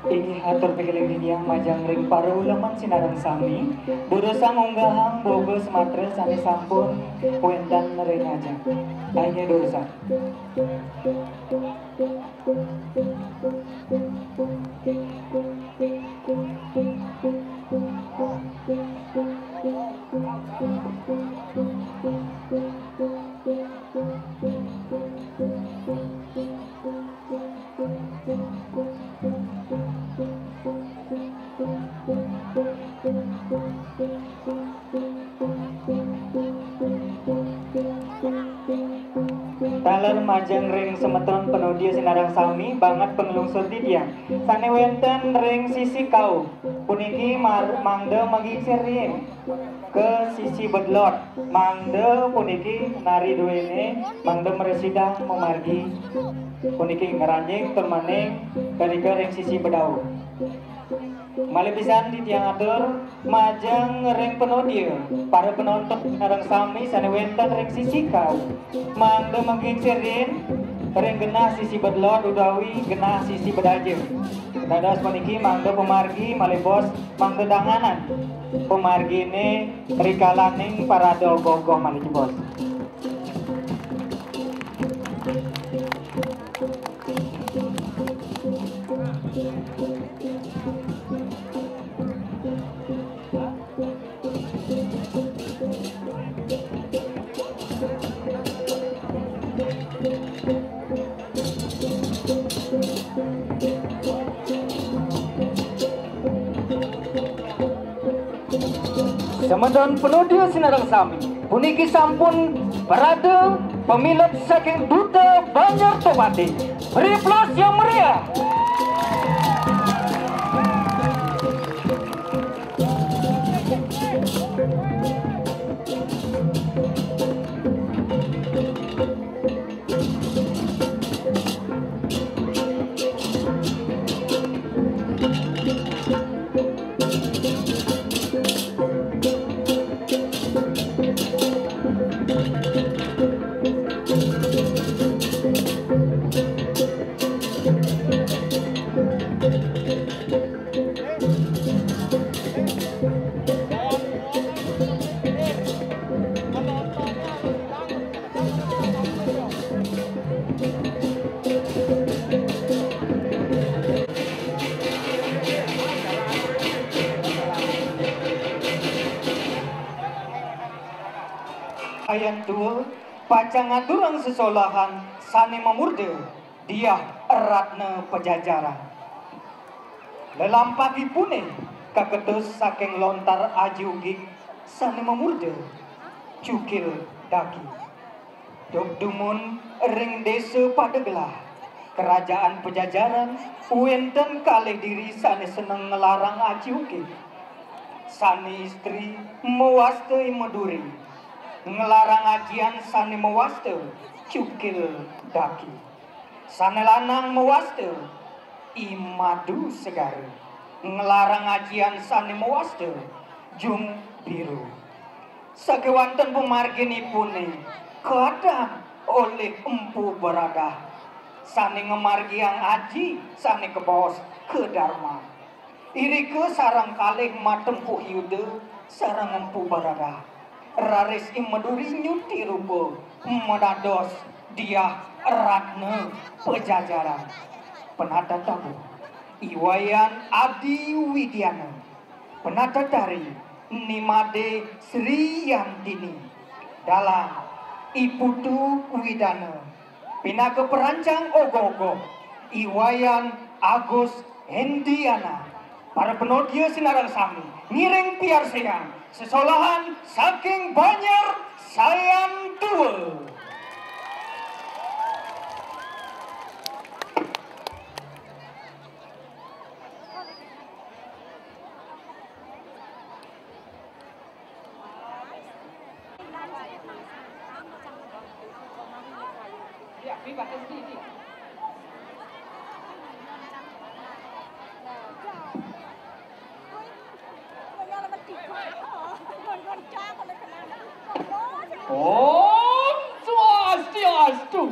Inggih atur pikiring titiang majeng ring para uleman sinareng sami, durusang unggahang boga sumatra sané sampun wénten ring ajeng. Inggih durusang. Taler majeng ring semeton panodia sinareng sami, banget panglungsur titiang sané wénten ring sisi kauh. Puniki mar-, mangda magingsir riin ka sisi bedlot. Mangda puniki nari duéné, mangda mrasidang mamargi. Puniki ngranjing tur maning kalika ring sisi bedauh. Malih pisan titiang atur majeng ring panodia, para penonton sareng sami sané wénten ring sisi kauh. Mangda magingsir riin ring genah sisi bedlot utawi genah sisi bedaja. Dados puniki mangda pamargi malih bos, mangda danganan pamarginé rikalaning parade ogoh-ogoh malih bos. Semeton panodia sinareng sami, puniki sampun parade pamilet saking Duta Banjar Tohpati. Beri aplaus yang meriah. Sayan tua pacang ngaturang sesolahan sane mamurda Diah Ratna Pajajaran. Lelampahipuné kaketus saking lontar aji ugig sane mamurda Cukil Daki. Duk dumun ring Desa Padegelah, Kerajaan Pajajaran, wénten kalih diri sane seneng nglarang aji ugig. Sane istri mawasta I Maduri, nglarang ajian sane mawasta Cukil Daki. Sane lanang mawasta I Madu Segara, nglarang ajian sane mawasta Jung Biru. Sakewanten pamarginipuné kaadang olih Empu Baradah, sane ngamargiang aji sane kabaos Kedarman. Irika sareng kalih matempuh yuda sareng Empu Baradah. Raris I Maduri nyuti rupa madados Diah Ratna Pajajaran. Penata tabuh I Wayan Adi Widiana. Penata tari Ni Made Sri Yantini. Dalang I Putu Widana. Pinaka perancang ogoh-ogoh I Wayan Agus Hendiana. Para panodia sinareng sami ngiring piarsayang sesolahan saking Banjar Sayan Tua. Om Swastiastu.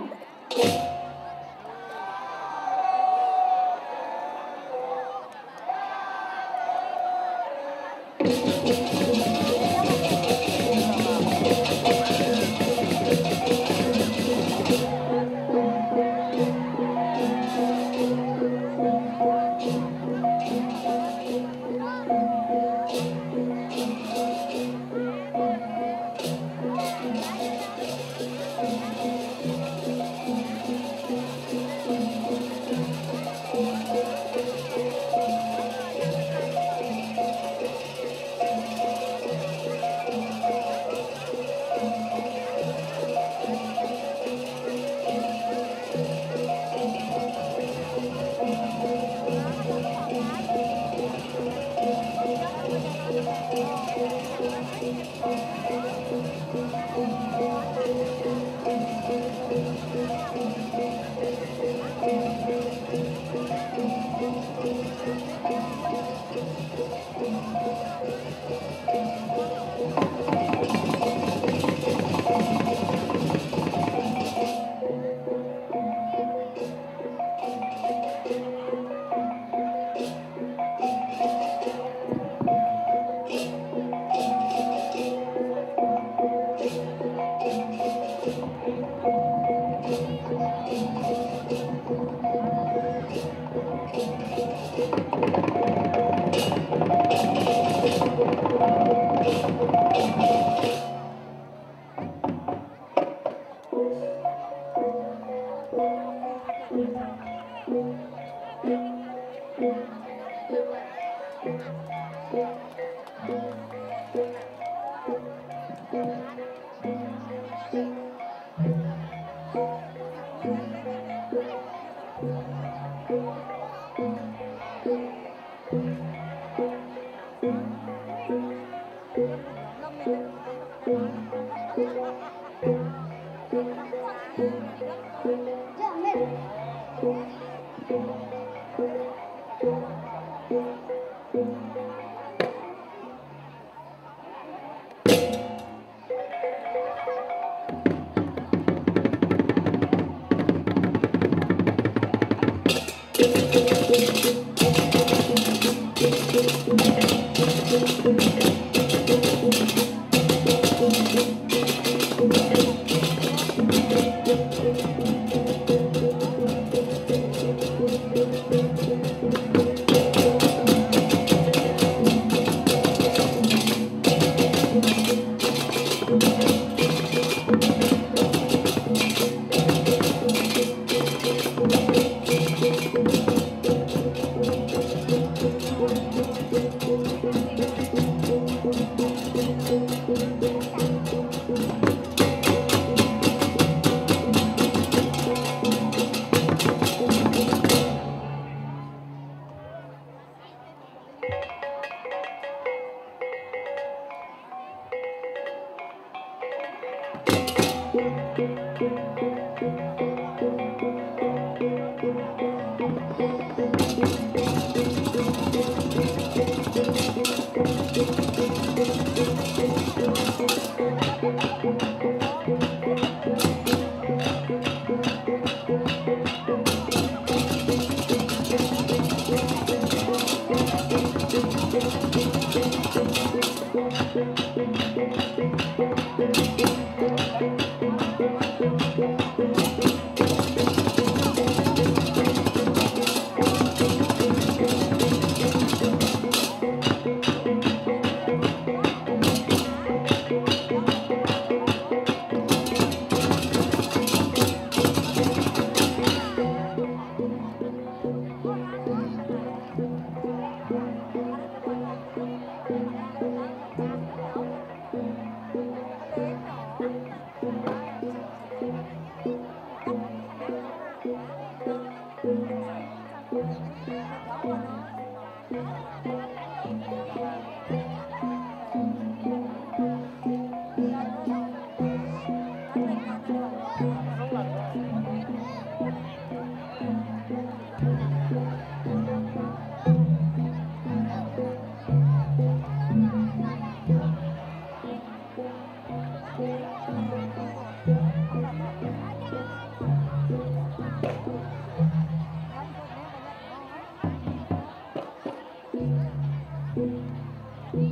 Wéh,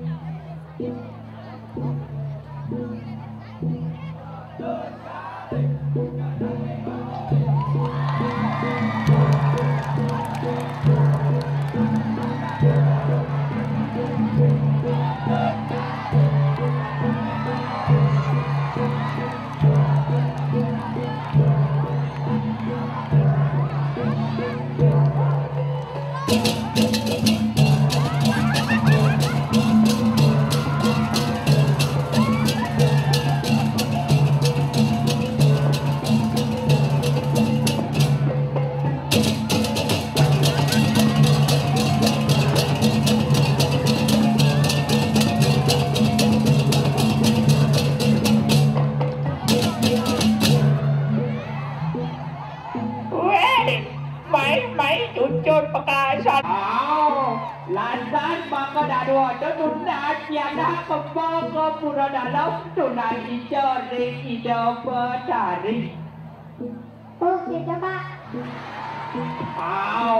mai, mai cucun pakasan. Au, lantas maka dadua tu nunas pianak kembang ka pura dalam, nunas ica ring Ida Betari. Oh, kéto, Pak. Au,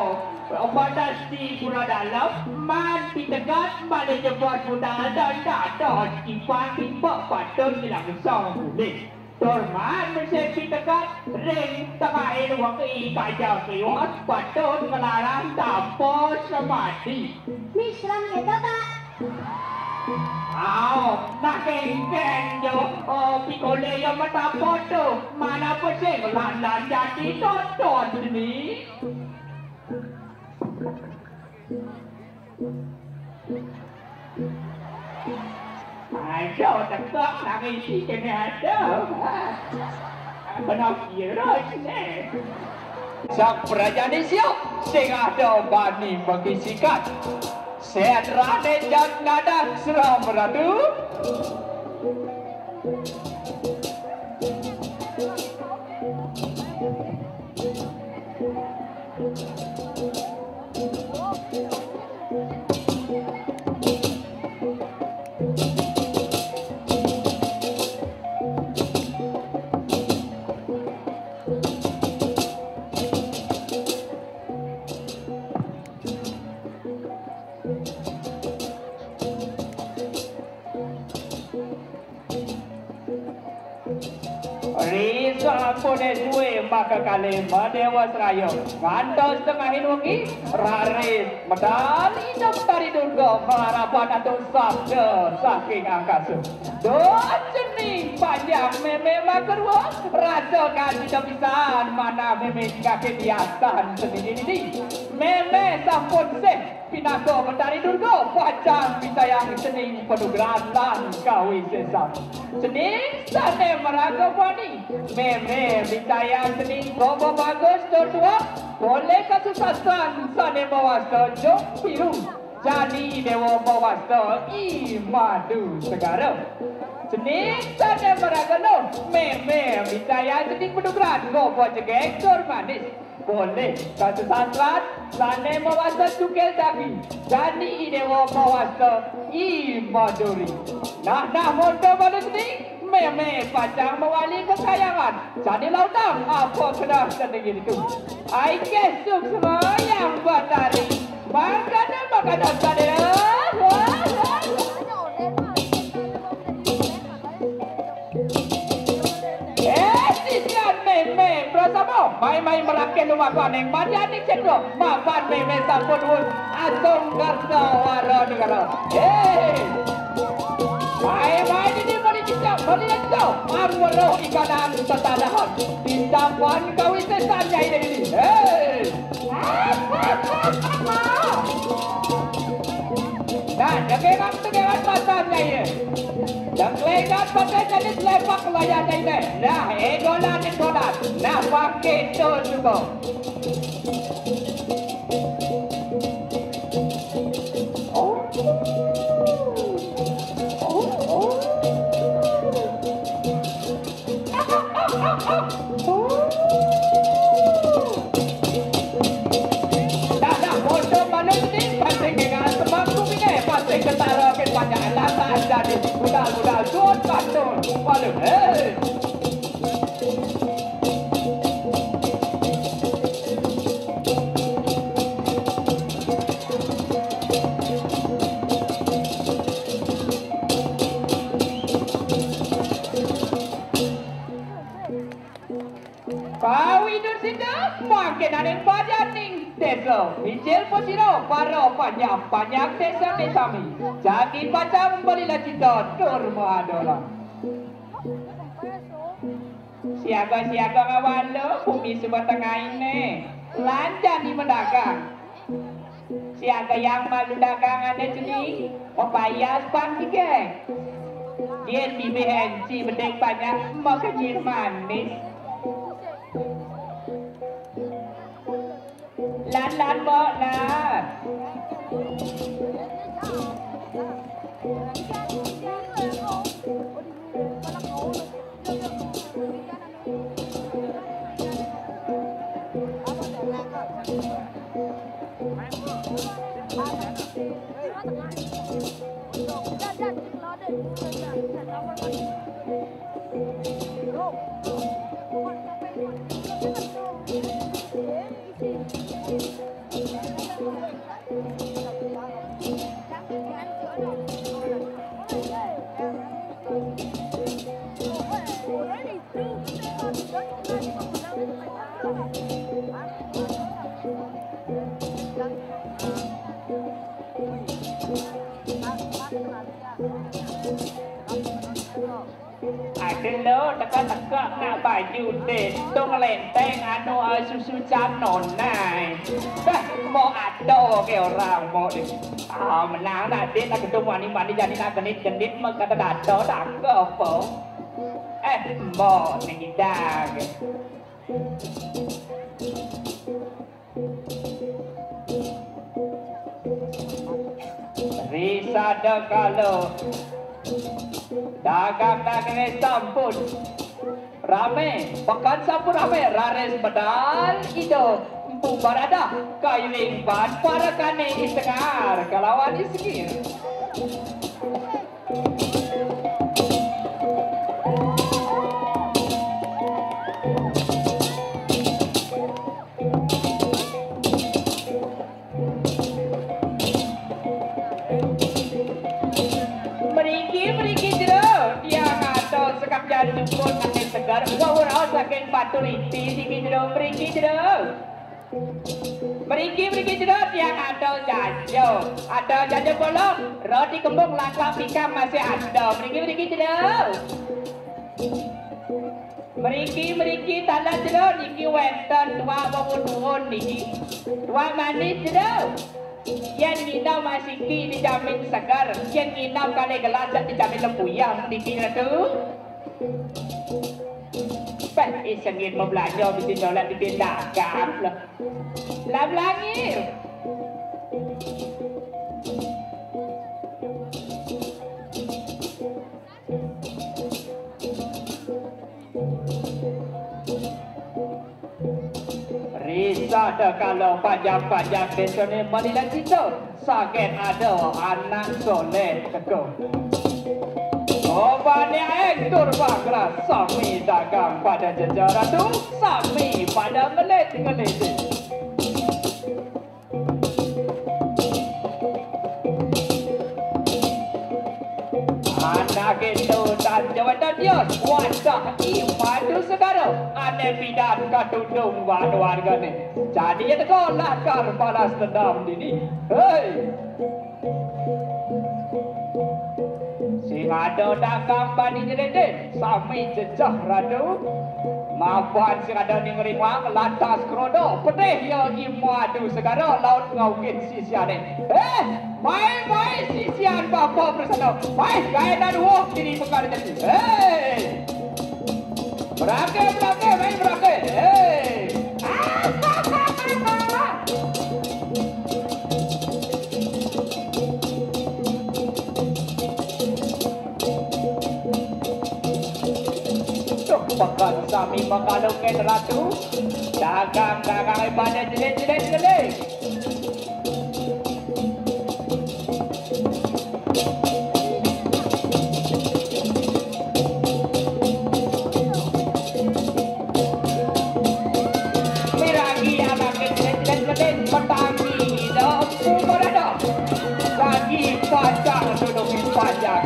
batas di pura dalam, man pitegat malih jebos budal dan dados ipang ipek patut dilangsung ulih. Tur man misi pitegat ring tengahing wengi kajeng liwat patut nglarang tapa samadi. Misram kéto, Pak. Au, nah kéngkén jo, oh, pikolih ya matapa tu. Manapa sing landan jati toton ni? Aduh, tekak nangis si kena ada. Kena virus ni. Sang prajané siap, sing ada bani makisikan. Sén rané jam nadah seram ratu. Ri sampuné sué makakalih madéwasraya ngantos tengahing wengi, raris medal Ida Betari Durga malarapan antuk sabda saking angkasa. Duh cening panjang mémé makarua, rasa kajita pisan manah mémé ngaké hiasan seni dini. Mémé sampun sih pinaka Betari Durga pacang micayang cening panugrahan lan kawisésan. Cening sané maraga muani, mémé micayang cening kaba bagus tur tuah, polih kasusastran sané mawasta Jung Biru, jani déwa mawasta I Madu Segara. Cening sané maraga luh, mémé micayang cening panugrahan kaba jegég tur manis. Polih kasusastran sané mawasta Cukil Dagi, jani I Déwa mawasta I Maduri. Nah, nah, monto malu cening, mémé pacang mawali kakayangan. Jani lautang apa kedah cening ditu. Ai kéh suksma Hyang Batari. Mangkana, mangkana sadéréh. Eh, sisian mémé, prasama, mai-mai merakin rumah paning, mati aning cendro, mapan mémé sampun wus, asung garsa wara negara. Eh, mai-mai dini mali cicak, mali encau, amroh ikanan tetadahan, tindakan kawisésan nyai dini. Eh. Nah, daging tegeran pasarnya ya. Dan kelegat pakai jadi selepak layar ini. Nah, egolan, egolan. Nah, pakai itu juga. Oh. Oh, oh. Dah, dah, bodoh malu ni, pasal kena semangkuk ni, pasal ketara ke banyak lantas jadi budal-budal tun patun. Malu, hei. Kenaning pajaning désa, mijil pasira para panjak-panjak désané sami. Jagi pacang bali lacita tur maadolan. Siaga-siaga ngawala bumi Suba Tengah iné, lan jani mendagang. Siaga yang malu dagangané jeni, mapayas pang sigek. Yén bibih énci bedik banyak, makenyir manis. Lan, lan, Mbok, lan. Aduh lo, teka-teka nak baju deh, tung lenteng anu, eh, susu canonai. Dah, mau ada ke orang mau deh. Ah, menang nak deh, nak gedung mani-mani jadi nak genit-genit, mau kata dada tak ke apa. Eh, mau nih kita. Ri sada kala dagang-dagangé sampun ramé, peken sampun ramé, raris medal Ida Empu Baradah kairing ban parekané I Tengah kalawan I Sengir. Mriki, mriki jero, tiang atos sekap jari jukut nanging seger, wau raos saking Batu Riti siki jero, mriki jero. Mriki, mriki jero, tiang atos jajo, atos jajo bolong, roti kembung laklak pikang masih ada, mriki, mriki jero. Mriki, mriki, taler jero niki wénten tuak wong duun niki. Tuak manis jero. Yén nginum asiki dijamin seger, yén nginum kalih gelas dijamin lempuyang niki, Ratu. Péh, I Sengir mau belanja, mesti nyolek di dagang lah. Lah, belangi. Ri sada kala panjak-panjak désané malilan cita, saget ada anak soléh teka. Obane aeng tur pangras, sami dagang pada jejer ratu, sami pada ngelit-ngeliti. Anak itu tan jawan dadios, wadah I Madu Segara, ane pidan katundung wan wargane. Jani ya teko lakar balas dendam dini. Hei! Sing ada dagang bani nyelidin, sami jejeh ratu. Mapan sing ada ning rimang, lantas krodo, pedih ya I Madu Segara, laut ngaugin sisiane. Eh, mai, mai, sisian bapa bersana. Mai, gaenan woh kini pekara jadi. Hei! Berake, berake, mai berake. Hei! Duh, peken sami makalungin ratu. Dagang-dagang pada jelit-jelit-jelit. Miragi abang kecil-kecil, petani dong, umur ada. Lagi pacang duduk di pajak.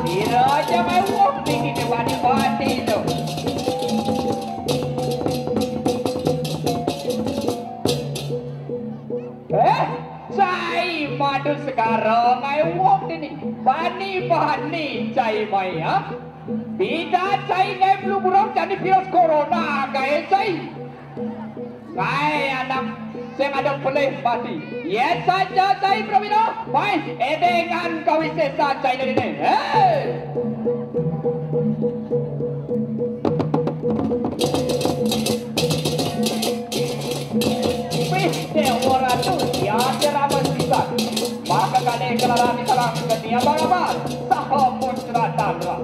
Kira aja mewah tinggi di bani-bani tu. Aduh, sekarang ai wong ini. Bani-bani cai mai, ha? Bida cai ngai flu burung, jani virus corona gae cai. Ngai anak sing ada pelih mati. Ye saja cai prawira, mai edengan kawisesan cai dene. Hei! Wih, Dewa Ratu, ya, teramat pisan. Maka kane kelaran di kalang geni abang-abang, saha putra tanra.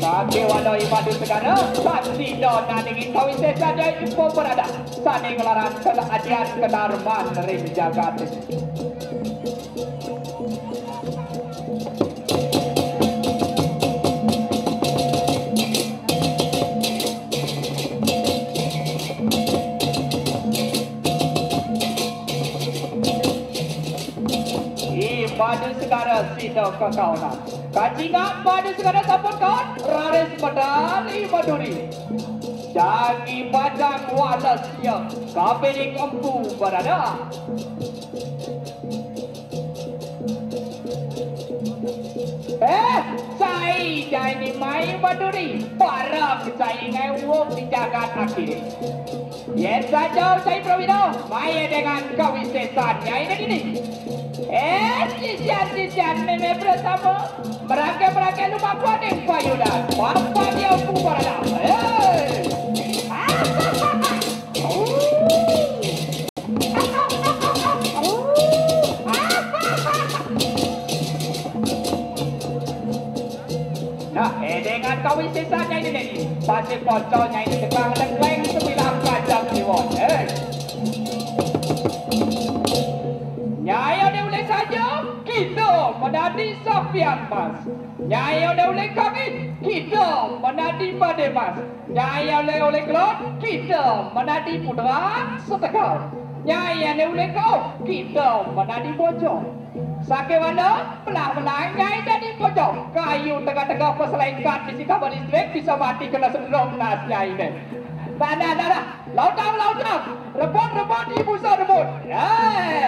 Sakewana i Madu Segara, sasida nandingi kawisesan jai ipo berada, sane nglaran kelajahan kedarman ring jagat. I Madu Segara sida kakaonan. Kacingak Madu Segara sampun kaon, raris medal i Maduri. Jagi bajang wales ia, kapining empu barada. Eh, cai jani mai Maduri, bareng cai ngai wong di jagat akhirin. Yen saja cai prawira, mai edengan kawisesan nyai dini. Eh, sisian-sisian meme bersama, merangke-merangke lumah kuaning payudan, papa dia bubarana. Eh. Nah, edengan kawisesan nyai dene. Pasih pocol nyai dene, kang lengkleng sebilang kacang kliwon. Eh. Nyai ade ulih saja, kita menadi sampian mas. Nyai ade ulih kawin, kita menadi pade mas. Nyai ade ulih kelon, kita menadi putra setegal. Nyai ade ulih kauh, kita menadi bojo. Sakewana, belah-belah nyai dadi bojo. Kayu tengah-tengah peselengkat di Sitaba distrik bisa mati kena sendrom nas nyai ne. Nah, nah, nah, nah. Lautang, lautang. Rebut, rebut, ibu sa rebut. Eh.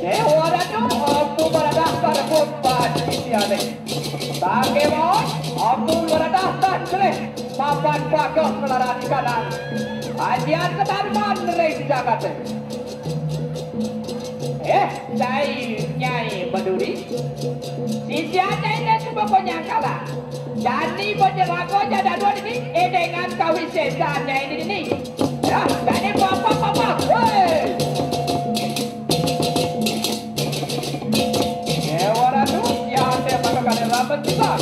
Dewa Ratu, empu baradah karebut bani siane. Tangke mawon, empu baradah tan jeleh. Papan pagoh ngelaran kanan. Ajian kedarman ring jagate. Eh, cai Nyai Maduri. Sisian Nyai ne suba konyang kalah. Jani bajeraga jadadua dini, edengan kawisesan Nyai dini. Ya, jani papa-papa. Hei. Dewa Ratu, ya ate maka kane ramen kita.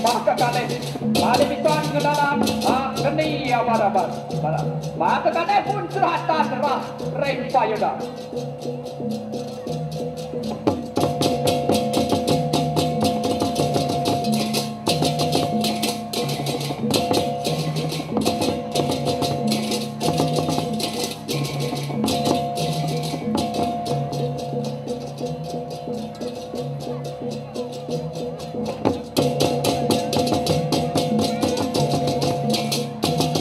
Maka kane, kane bisa ngenalan, ah, geni abad-abad. Maka kane pun seratan rah ring payudan.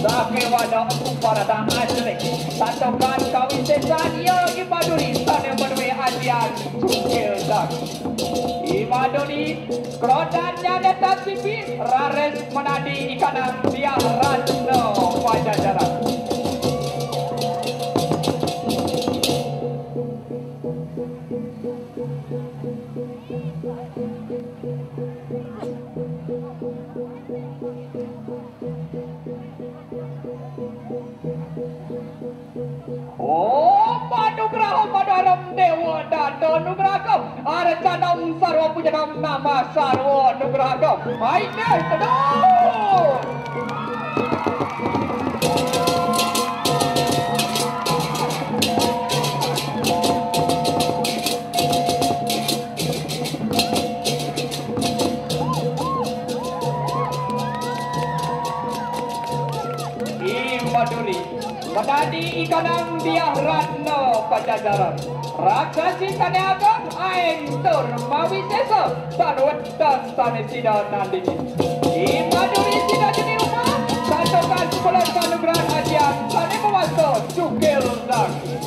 Sakewana empu baradah asli. Santukan kawisesan ia I Maduri sane madue ajian cungkil daging. I Maduri, krodannya netas pipi, raris menadi ikanang tiang ratna Pajajaran. Oh, panugraha padarem Dewa Data nugraha. Arcanam sarwa pujanam nama sarwa nugraha. Aine teduh. I Duri, menadi ikanang diah ratna Pajajaran. Raksasi sane ageng aentur mawisesa, tan wektan sane sida nandingi. I Maduri sida jeni rumah, santukan sepuluh kanugrahan ajian sane mawasta cukil dangin.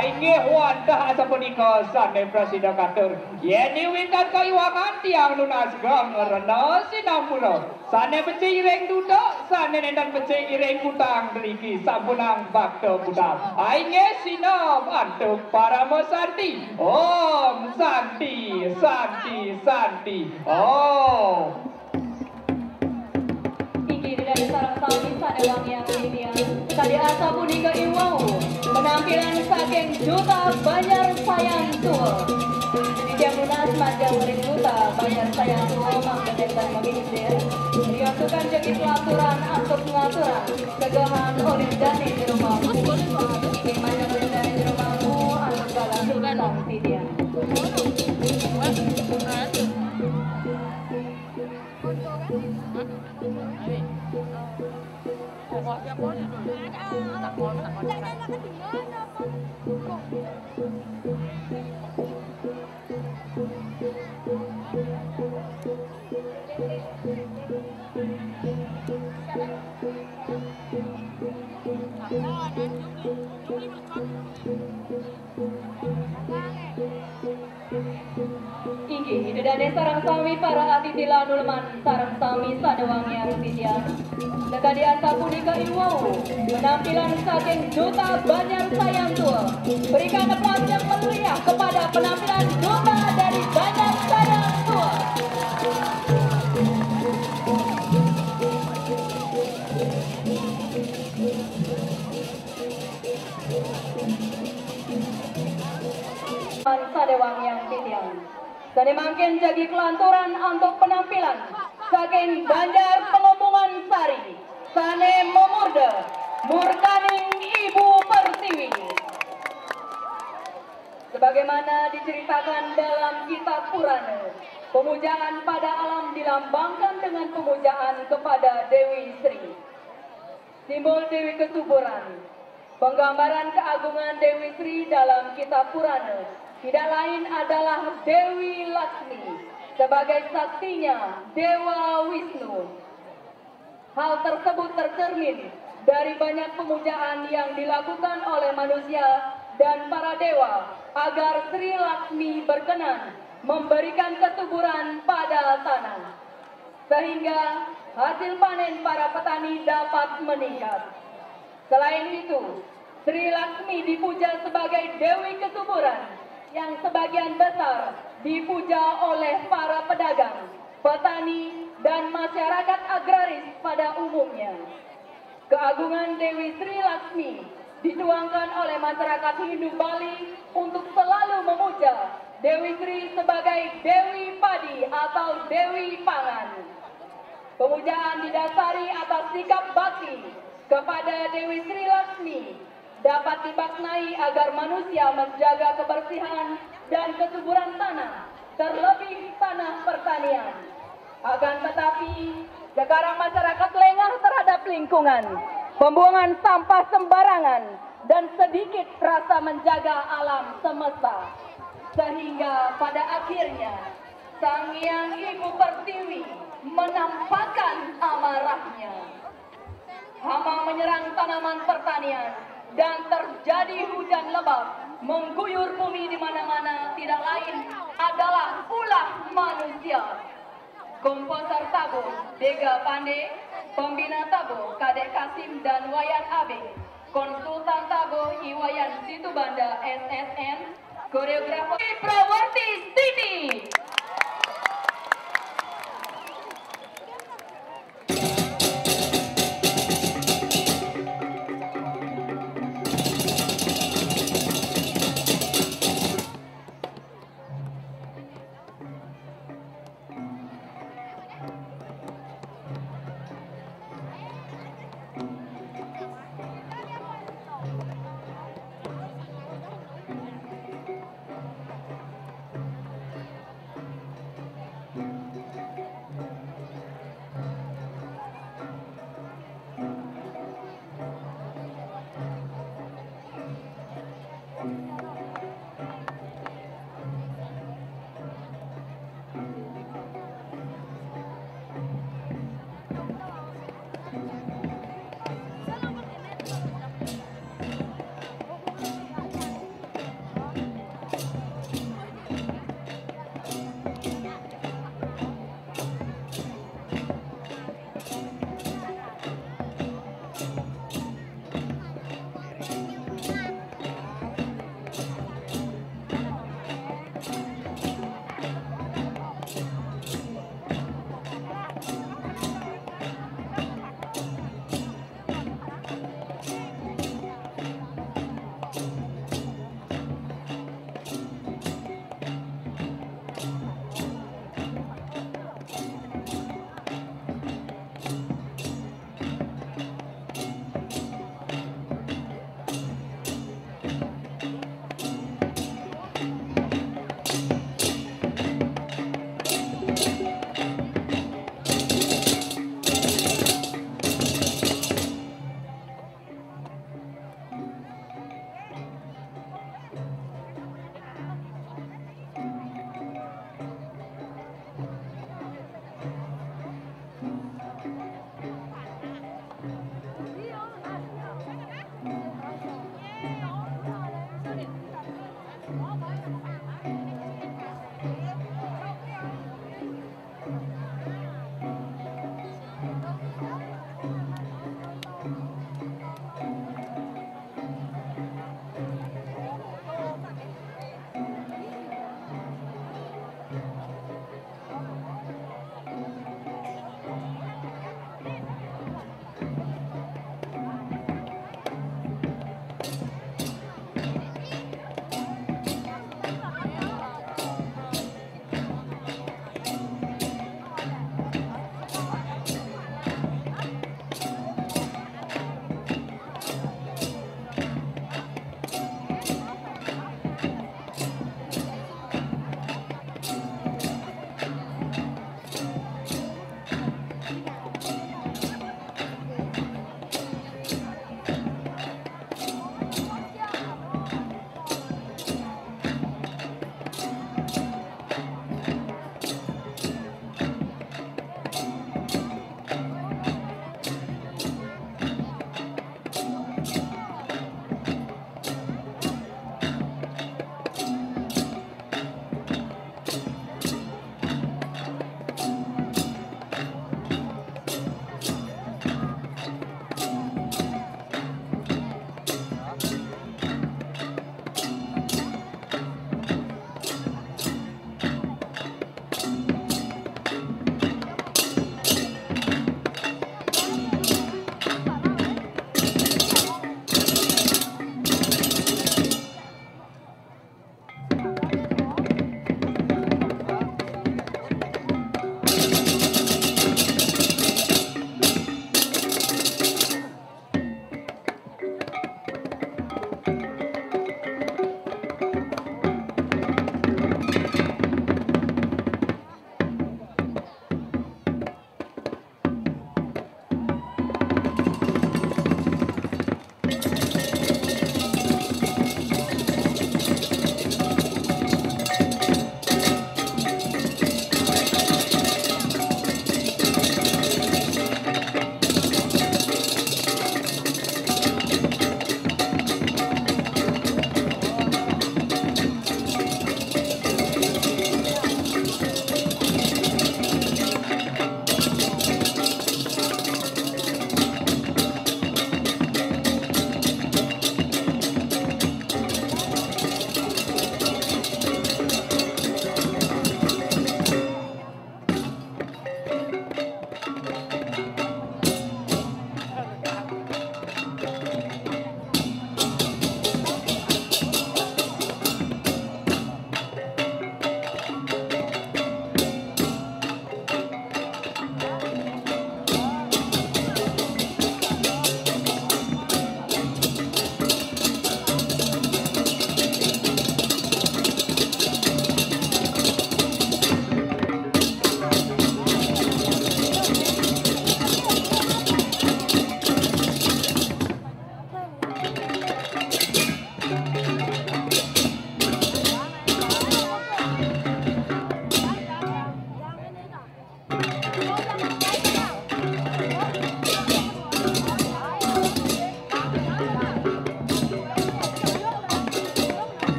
Inggih wantah asapunika sane prasida katur. Yen wikan kaiwangan tiang nunas geng rena sinampura. Sane becik iring duda, sane nenten becik iring kutang driki sampunang bakta budal. Inggih sineb antuk parama santi. Om Santi, Santi, Santi. Om. Inggih Ida Dane sareng sami sane wangiang titiang. Kadi asapunika iwau penampilan saking Duta Banjar Sayan Tua. Titiang nunas majeng ring Duta Banjar Sayan Tua mangda nenten mamimpin. Riantukan jagi kelaturan antuk ngaturang segehan olih dane jero mangku. Ing majeng olih dane jero mangku antuk galah sareng titiang. Inggih, Ida Dane sareng sami para atiti lan uleman sareng sami sane wangiang titiang. Sakadi asapunika iwau, penampilan saking Duta Banjar Sayan Tua. Berikan aplaus yang meriah kepada penampilan Duta dari Banjar Sayan Tua. Sane wangiang titiang. Sane mangkin jagi kelanturan antuk penampilan saking Banjar Pengombongan Sari, sane mamurda murkaning Ibu Pertiwi. Sebagaimana diceritakan dalam kitab Purana, pemujaan pada alam dilambangkan dengan pemujaan kepada Dewi Sri. Simbol Dewi Kesuburan. Penggambaran keagungan Dewi Sri dalam kitab Purana tidak lain adalah Dewi Laksmi sebagai saktinya Dewa Wisnu. Hal tersebut tercermin dari banyak pemujaan yang dilakukan oleh manusia dan para dewa agar Sri Laksmi berkenan memberikan kesuburan pada tanah, sehingga hasil panen para petani dapat meningkat. Selain itu, Sri Laksmi dipuja sebagai Dewi Kesuburan yang sebagian besar dipuja oleh para pedagang, petani, dan masyarakat agraris pada umumnya. Keagungan Dewi Sri Laksmi dituangkan oleh masyarakat Hindu Bali untuk selalu memuja Dewi Sri sebagai Dewi Padi atau Dewi Pangan. Pemujaan didasari atas sikap bakti kepada Dewi Sri Laksmi dapat dimaknai agar manusia menjaga kebersihan dan kesuburan tanah, terlebih tanah pertanian. Akan tetapi, sekarang masyarakat lengah terhadap lingkungan, pembuangan sampah sembarangan, dan sedikit rasa menjaga alam semesta. Sehingga pada akhirnya, Sang Hyang Ibu Pertiwi menampakkan amarahnya. Hama menyerang tanaman pertanian dan terjadi hujan lebat mengguyur bumi di mana-mana, tidak lain adalah ulah manusia. Komposer Tabuh, Dega Pande, pembina Tabuh, Kadek Kasim dan Wayan Abe, konsultan Tabuh, Iwayan Situbanda, S S N, koreografer Prawarti Siti.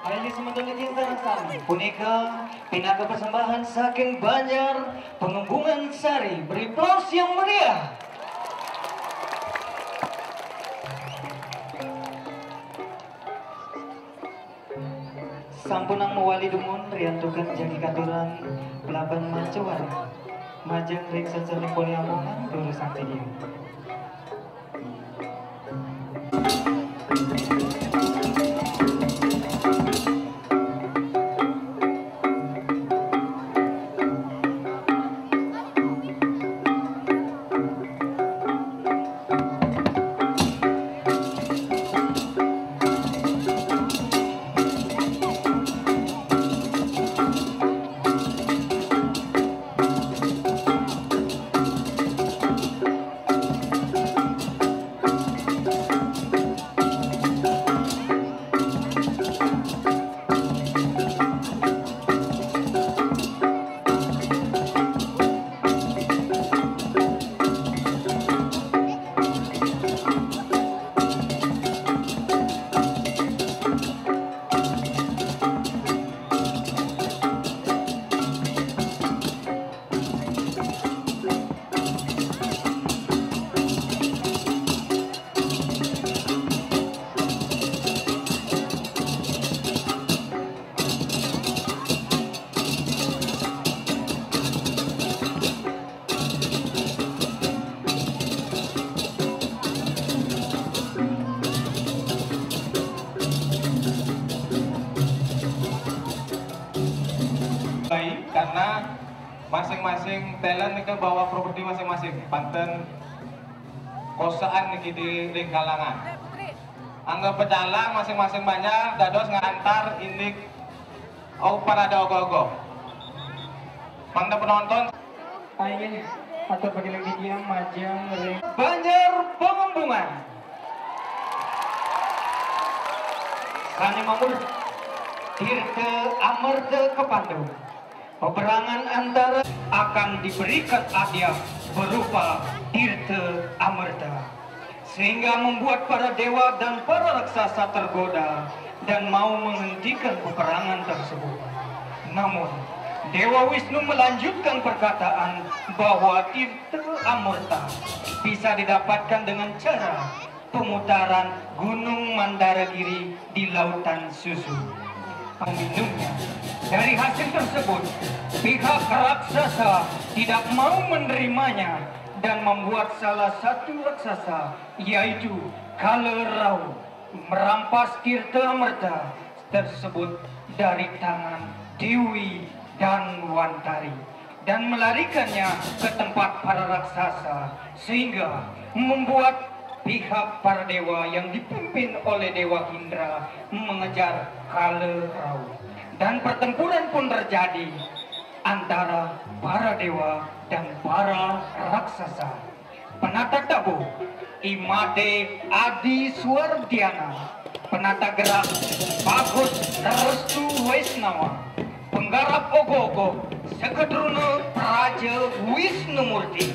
Ayo, semeton niki sareng sami. Punika pinaka persembahan saking Banjar Pengembungan Sari. Beri aplaus yang meriah. Sampunang mawali dumun riantukan jagi katuran Pelaban Mancawara. Majeng ring sesernipun Lamongan durusang video. Baik, karena masing-masing talent niki bawa properti masing-masing. Panten kosaan niki di ring kalangan. Angga pecalang masing-masing banjar dados ngantar indik, oh, parade ogoh-ogoh. Mangda penonton. Aye, atur pagiling titiang majeng ring Banjar Pengembungan. Sane mamur Tirta Amerta kapandu. Peperangan antara akan diberikan hadiah berupa Tirta Amerta, sehingga membuat para dewa dan para raksasa tergoda dan mau menghentikan peperangan tersebut. Namun, Dewa Wisnu melanjutkan perkataan bahwa Tirta Amerta bisa didapatkan dengan cara pemutaran Gunung Mandaragiri di Lautan Susu. Meminumnya. Dari hasil tersebut, pihak raksasa tidak mau menerimanya dan membuat salah satu raksasa, yaitu Kala Rau, merampas Tirta Amerta tersebut dari tangan Dewi Danwantari dan melarikannya ke tempat para raksasa, sehingga membuat pihak para dewa yang dipimpin oleh Dewa Indra mengejar Kala Rau. Dan pertempuran pun terjadi antara para dewa dan para raksasa. Penata tabuh, I Made Adi Suwardiana. Penata gerak, Bagus Restu Wesnawa. Penggarap ogoh-ogoh, Sekedruna Praja Wisnumurti.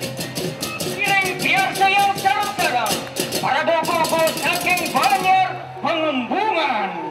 Kirang piarsayang sareng-sareng, parade ogoh-ogoh saking Banjar Pengembungan.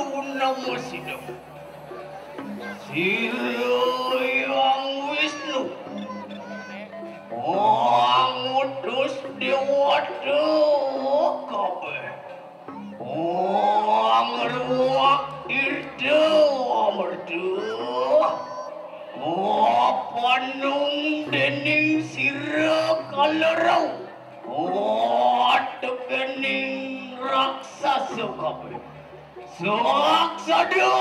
Purnama sidang. Sira Hyang Wisnu, pangutus dewata kabeh, pangruak tirta amerta, kapanung dening sira kala rauh, katekening raksasa kabeh. Saksada!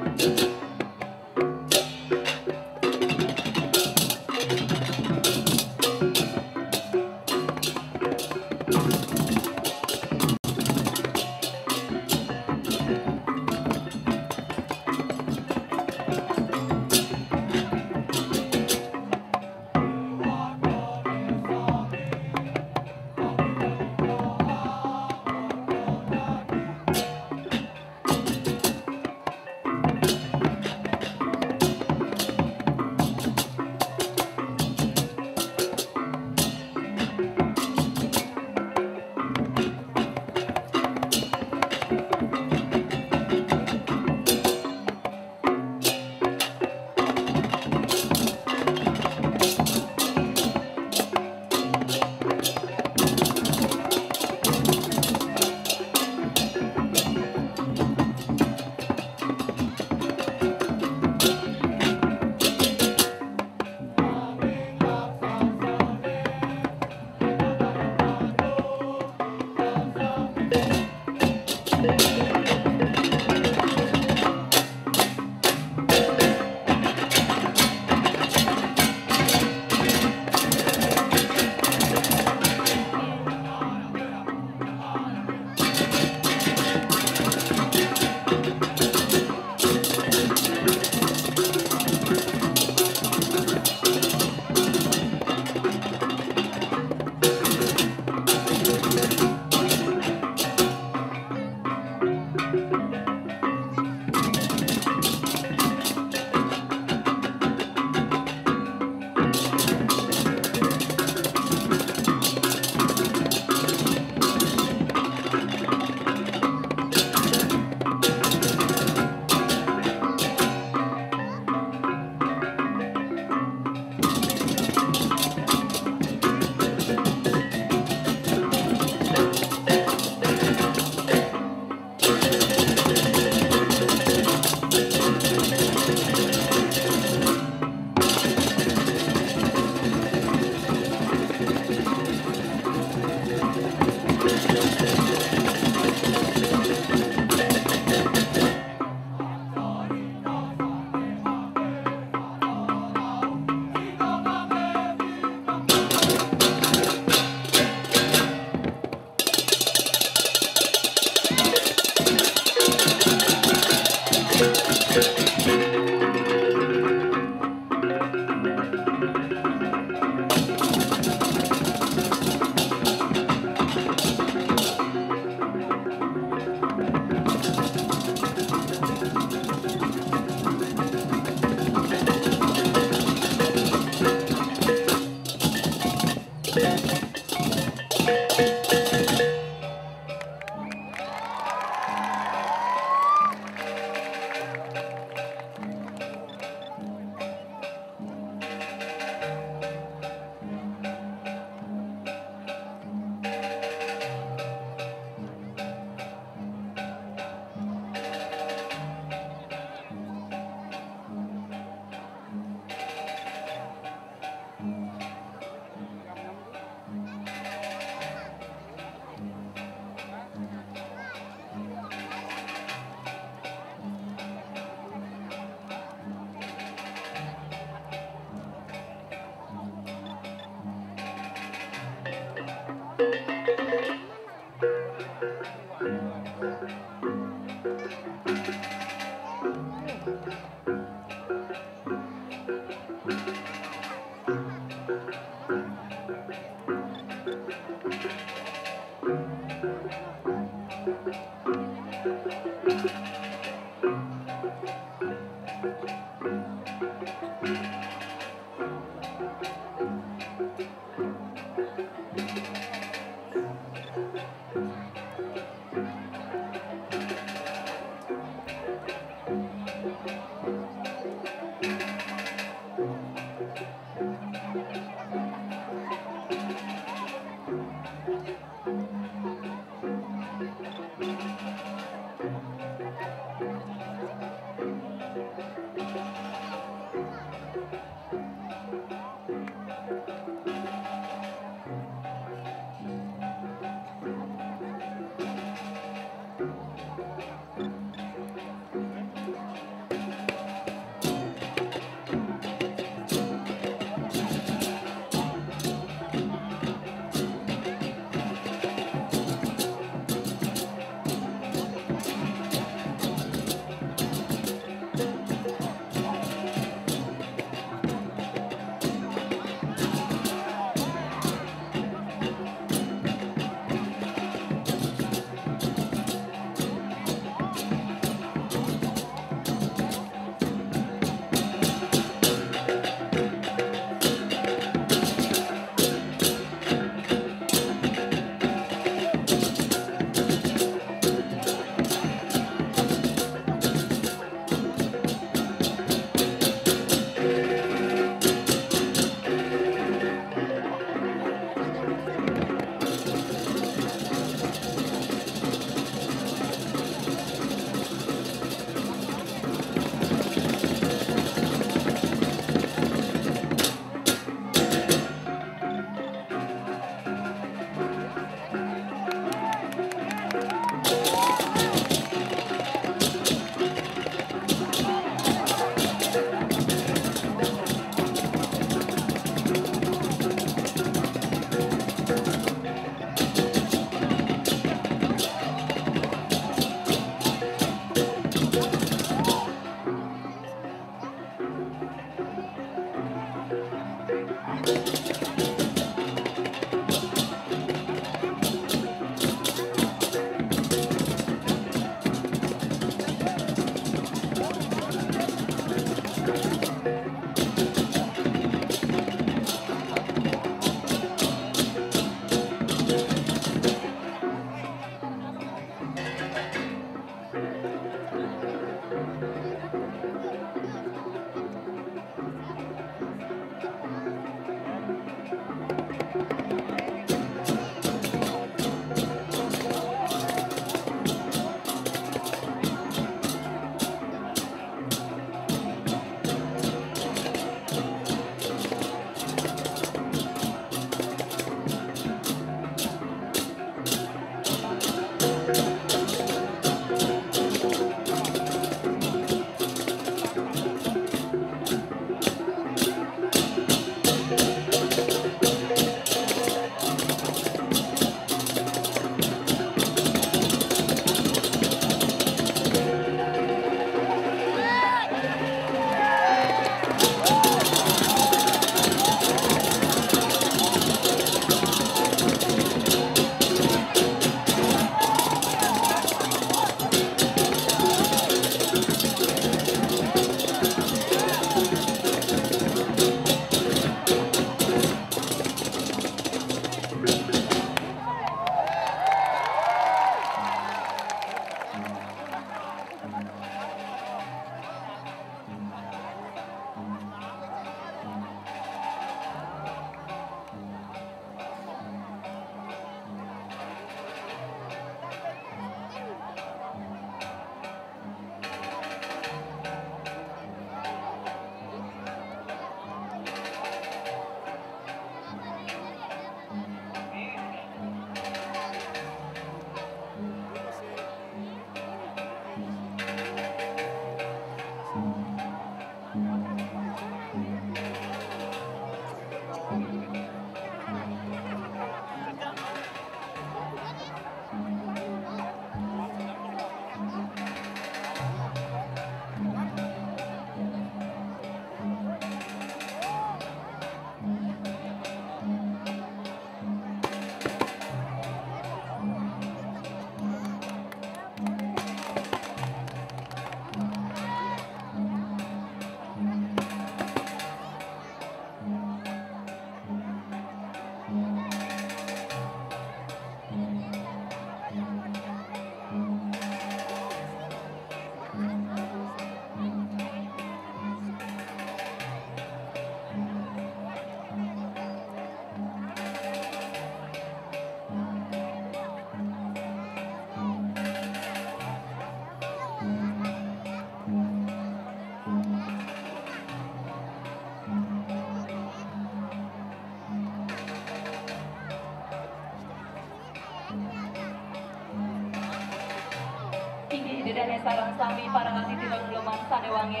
Dane sareng sami para ngatiti lelem sané wangi.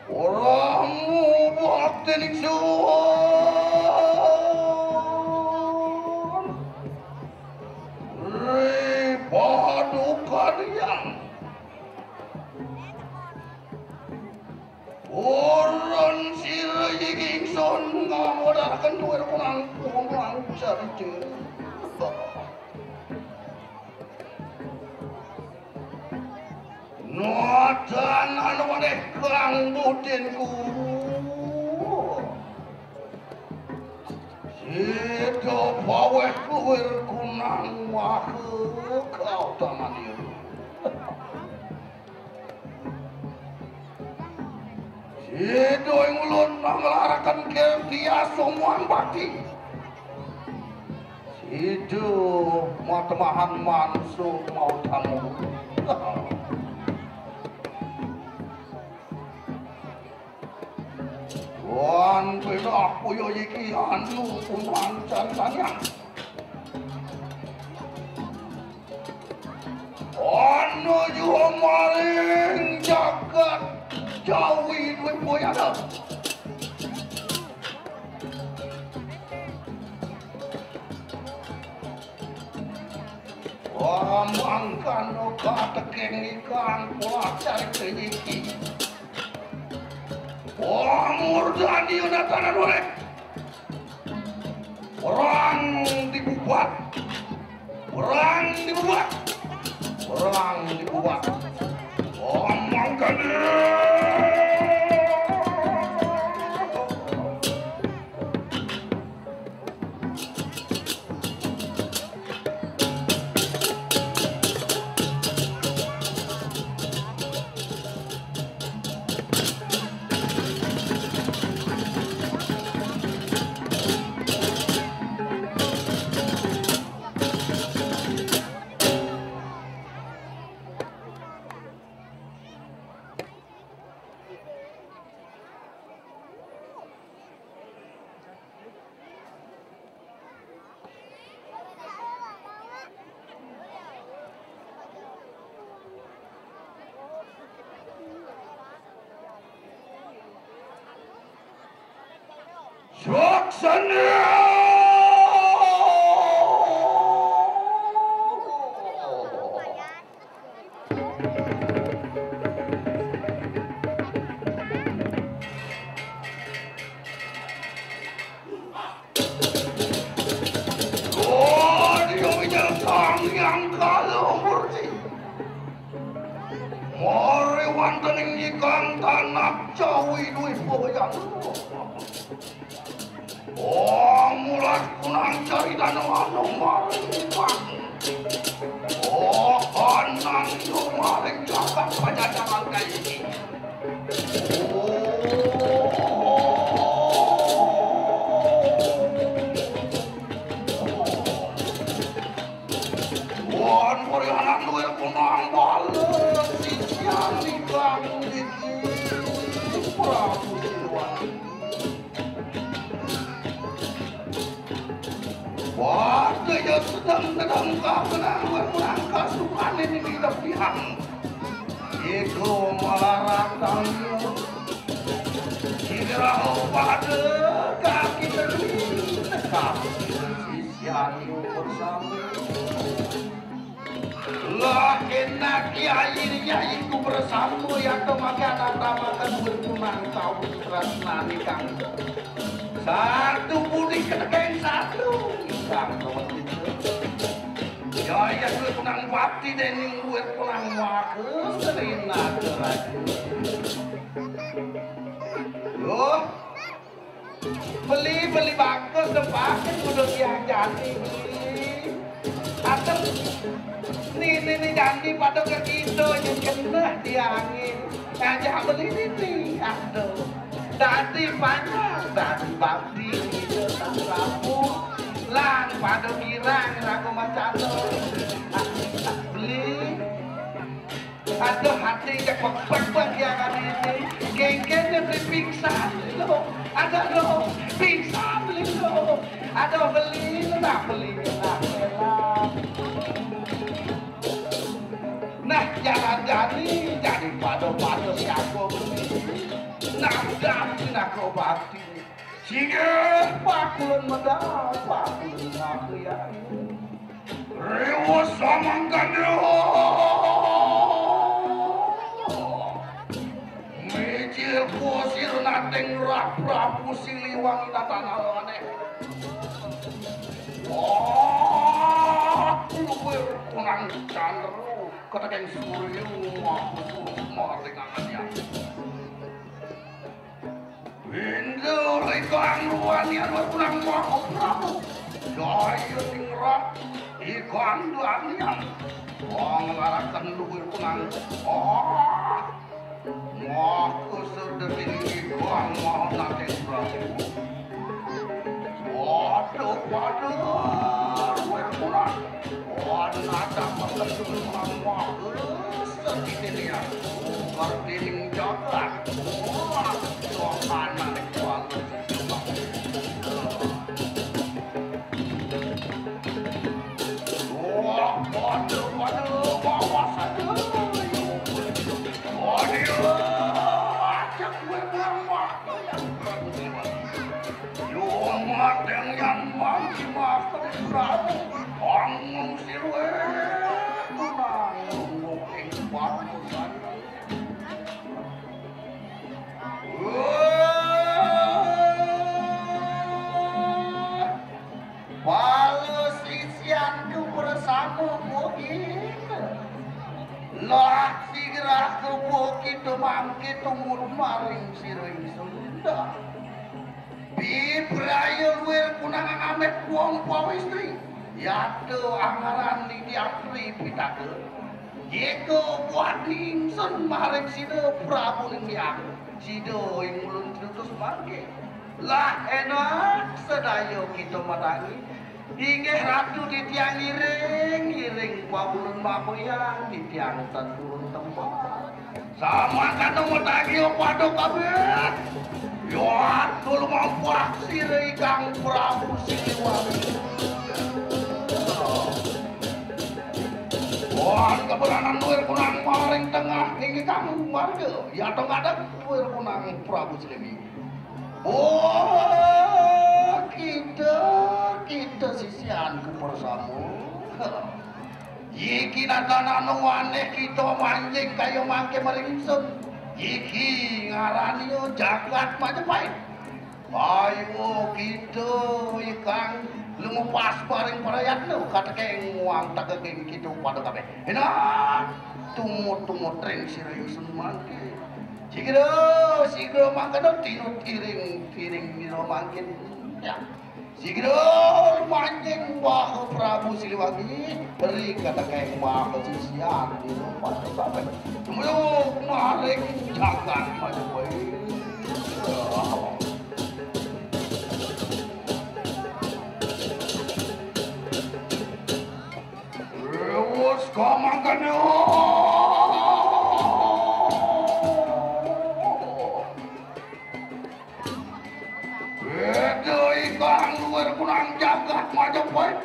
Ora mubakti ningsuwun ri padukan yang. Urun sira iki ingsun ngamodaraken duwe kunang kunang carita. Nuatan anu maneh kang budinku. Sida paweh kuwir kunang wahe kautaman. Sida ing ulun manglaraken kirti asung muang bakti. Sida matemahan mansuh mau tamu. Wan pindah puyo iki anu punan caritaning. Ana jumaring jagat Jawi duwe boyana. Wah, mangkana kateking ikang polah carita iki. Wah, murdani natanan oleh. Perang dibubat. Perang dibubat. Perang dibubat. Omong gede. Suksana. Radya Wijaya Sang Hyang Kala Murti. Mari wonten ing ikang tanah Jawi Dwi Boyan. Oh, mulat kunang cari tanah anu maring ikang. Oh, anang yo maring jagat Pajajaran kaya iki. Wan Purihanan duwe kunang bala sisian ikang iki Prabu Siliwangi. Wadya sedang-sedang kakenang wan kunang kasukane niki tepian. Iku malarang tangi. Sira pada kaki telu. Kaki sisian bersama. Lah enak kiai kiai ku bersama yang kemakan atamakan bertunang tahu tresnani kang. Satu budi ketekeng satu. Kang. Ya ya kuwi kunang bakti dening kuwi kunang waku serina raja. Loh. Beli beli bagus tempakin kudu tiang jati. Atem. Ni ni ni jati pada ke kita yang kena tiangin. Ngajak beli ni ni. Aduh. Dadi panjang, dadi bakti kita tak rapuh. Bang, pada girang, ragu macam tu. Beli. Aduh, hati cak bang-bang ya kan ini. Genggen yang beli pingsan lo. Ada lo, pingsan beli lo. Ada beli lo, nak beli lo, nak beli lo. Nah, jalan jani, jadi pada-pada siapa beli. Nah, dan nak obati. Singgih, pakulun medal, pakulun ngaku ya. Riwus samangkan. Mijil kusir nating Rah Prabu Siliwangi natan alane. Wah, luwir kunang candru, ketekeng surya, wah, maringangan ya. Inggih, ikang ruwanian wekunang Maha Prabu. Jaya tingrat, ikang ruwanian. Wong laraken luwih kunang. Oh, Maha Sedering ikang Maha Nating Prabu. Waduh, waduh, luwih kunang. Wan ada mengandung mama sedini ya. Kartining jagat. Wah, Tuhan anak kuala. Wah, waduh, waduh, bawa satu. Waduh, ajak gue mama. Yo mateng yang mangki master Prabu. Anggung siluwe. Kunang ngomong ing pamusan. Wah. Palo sisianku bersama bukit. Lah sigra ke bukit mangke tumut maring sira ingsun. Bibraya luwir kunang amit wong pawistri. Yata angaran Lidiatri Pitaka. Yeka buat ingsun maring sida Prabu Ninggiang. Sida ing ulun tinutus mangke. Lah enak sedaya kita matangi. Inggih Ratu titiang ngiring, ngiring pabulun makoyang, titiang tan purun tempat. Samangkana matagi pada kabeh. Yuan kul mampah sira ikang Prabu Siliwangi. Wan kaberanan luwir kunang maring tengah ing ikang marga. Ya tong kadang luwir kunang Prabu Siliwangi. Oh, kita, kita sisianku bersama. Iki natan anu waneh kita manjing kaya mangke maring ingsun. Iki ngarani jagat Majapahit. Ayo kita ikang lumepas paring prayatna katekeng wang tegeging kita pada kabeh. Enak tumut-tumut ring sira ingsun mangke. Sigra, sigra mangkana tinut iring-iring nira mangkin. Ya. Sigra manjing Maha Prabu Siliwangi, beri katekeng Maha Sisian nira pada saben. Tumuyuk maring jagat Majapahit. Rewus kamangkana. Beda ikang luwir kunang jagat Majapahit.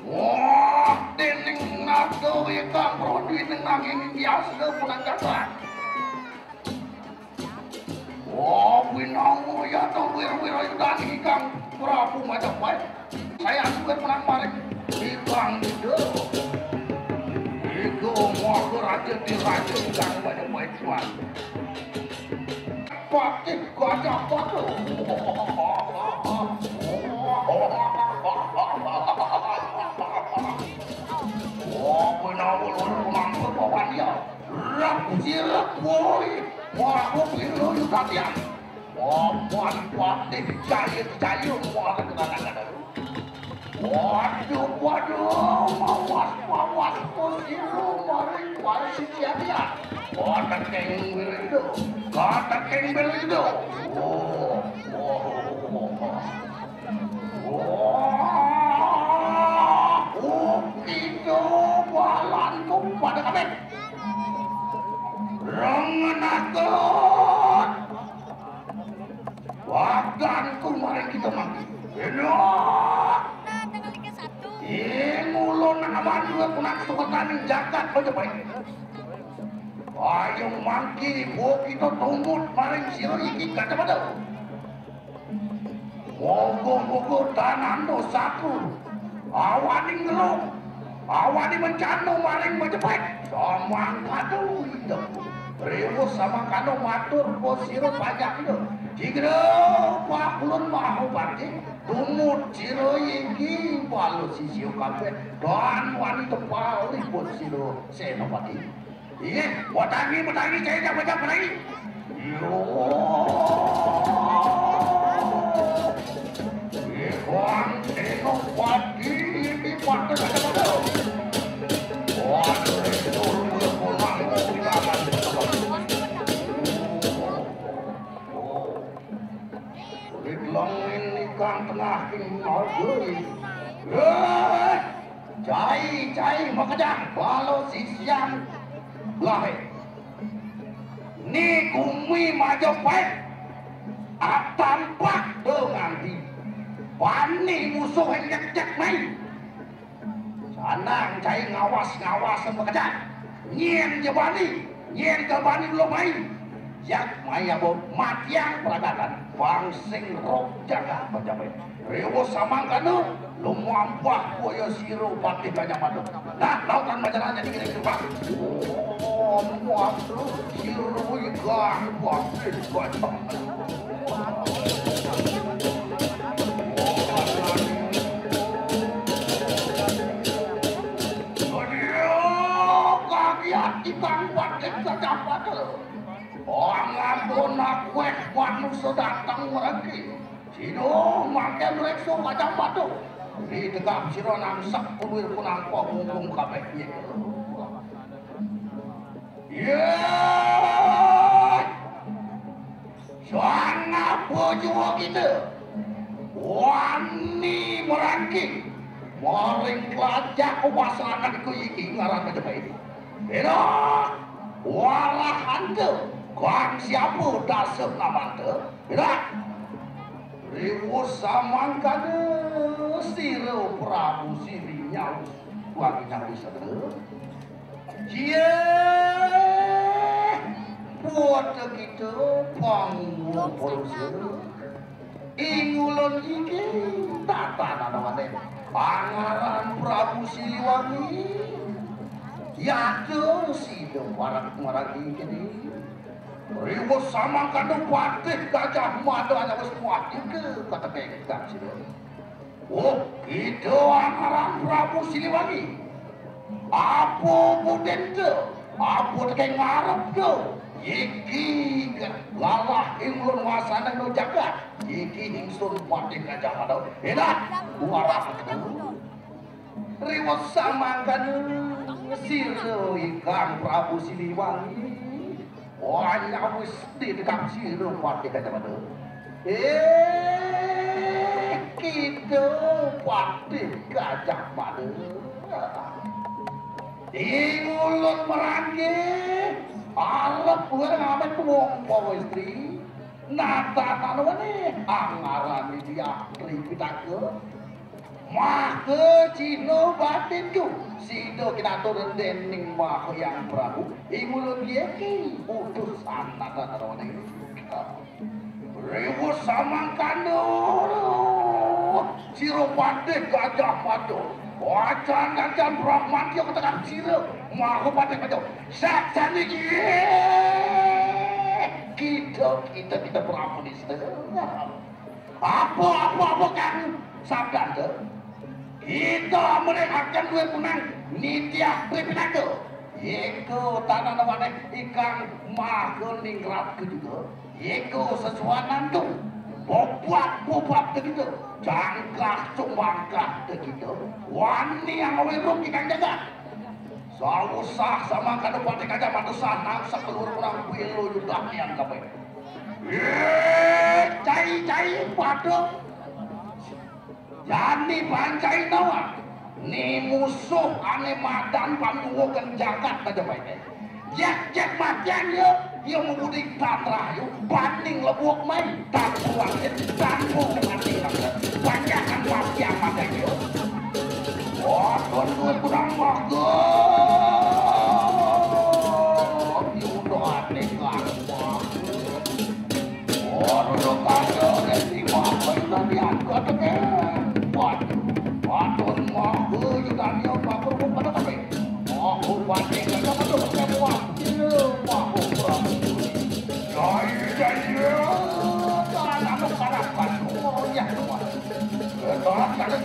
Wah, dening naga ikang prodwi nenganging biasa kunang jagat. Oh, winamu ya to wir-wir yudan ikang Prabu Majapahit. Saya suka menang maring ikang Ida. Iku Maharaja Diraja ikang Majapahit Suwan. Patih Gajah Mada. Oh, menawa ulun mangsa bawan ya. Rak sirah woi. Wah, pilu yu tatian. Papan patih jaya-jaya muara kenangan. Waduh, waduh, mawas, mawas, kusiru, mari, mari, sitiatia. Kata keng belido, kata keng belido. Oh, oh, oh, oh. Aman dua punang suketaning jagat Majapahit. Ayo mangkin buka kita tumut maring sira iki Gajah Mada. Moga-moga tanando satu awaning ngelung, awaning mencana maring Majapahit. Samangkana indep. Riwus samangkana matur pasira panjangna. Jigera pakulun Mahapati, tumut sira iki bala sisia kabeh. Dan wani tepal ribut sira Senopati. Inggih, wetangi, wetangi, cai, cai, cai, wetangi. Yo. Iwang Senopati iki patut ada. Waduh, itu pulang. Ridlong ini kang tengah ing nagari. Hei! Cai, cai, makejang, bala sisian lahe. Ni gumi Majapahit, atampak do nganti. Bani musuh nyek-nyek mai. Sanang cai ngawas-ngawas makejang. Nyen ja bani, nyen ja bani lo mai. Yak maya bo matiang peragatan. Bang sing rok jaga Majapahit. Riwus samangkana, lumampah boya sira Patih Gajah Mada. Nah, lautan majalah jadi kira kira. Oh, waduh, sira ikan Patih Gajah Mada. Aduh, kagiat ikan Patih Gajah Mada. Angatona kueh manusa dateng mereka. Sida mangke mreksa Gajah Mada. Di tegap sira nang sak kulir kunang pemunggung kabeh. Ye. Ye. Sang apa jua kita? Wani merangking. Maring kelajak pasangan ku iki ngaran Majapahit. Ira, warahanta, kang siapa dasa namanta? Ira, riwus samangkana sira Prabu Siri nyaus wangi nyawisana. Jie, buat kita pangwa polisi. Ing ulun iki tatanan maneh. Pangaran Prabu Siliwangi. Yada sida marang-marang iki. Riwus samangkana Patih Gajah Mada wis mati ke katekekan sida. Oh, kita angaran Prabu Siliwangi. Apa budenta? Apa teke ngarepka? Iki lalah ing ulun wasana no jagat. Iki ingsun Patih Gajah Mada. Enak, warahku. Riwet samangkana sira ikang Prabu Siliwangi. Wayah wis didekak sira Patih Gajah Mada. Eh, kita Patih Gajah Mada. Ing ulun merangke, arep luar ngamet wong pawa istri. Nata tanwane angaran dia Tripitaka. Maha Cina batinku, sida kinatur dening Maha Hyang Prabu, ing ulun iki utusan nata tanwane. Riwus samangkana, sira Patih Gajah Mada, wajan-wajan Brahmantya ketekan sira, Maha Patih Gajah. Saksaniki, kita, kita, kita Prabu Nista. Apa, apa, apa kang sabdan to? Kita mrih akan duwe punang nitya Tripitaka. Iku tanah waneh ikang maha ningrat kedua. Iku sesuanan tu. Bobak-bobak kedua. Jangkah cumbangkah kedua. Wani yang wiruk ikang jaga. Sausah sama kada Patih Gajah Mada sanang sakelur orang kuwi lo yudah nian kabeh. Eh, cai-cai padha. Jani pancai nawa. Ni musuh ane madan pamuwuken jagat Majapahit. Jek-jek matian ya, ya mubudi tan rahayu, banding lebuk mai, tan kuat, tan mati. Panjangan matian madan ya. Oh, tuan duwe kudang Sedih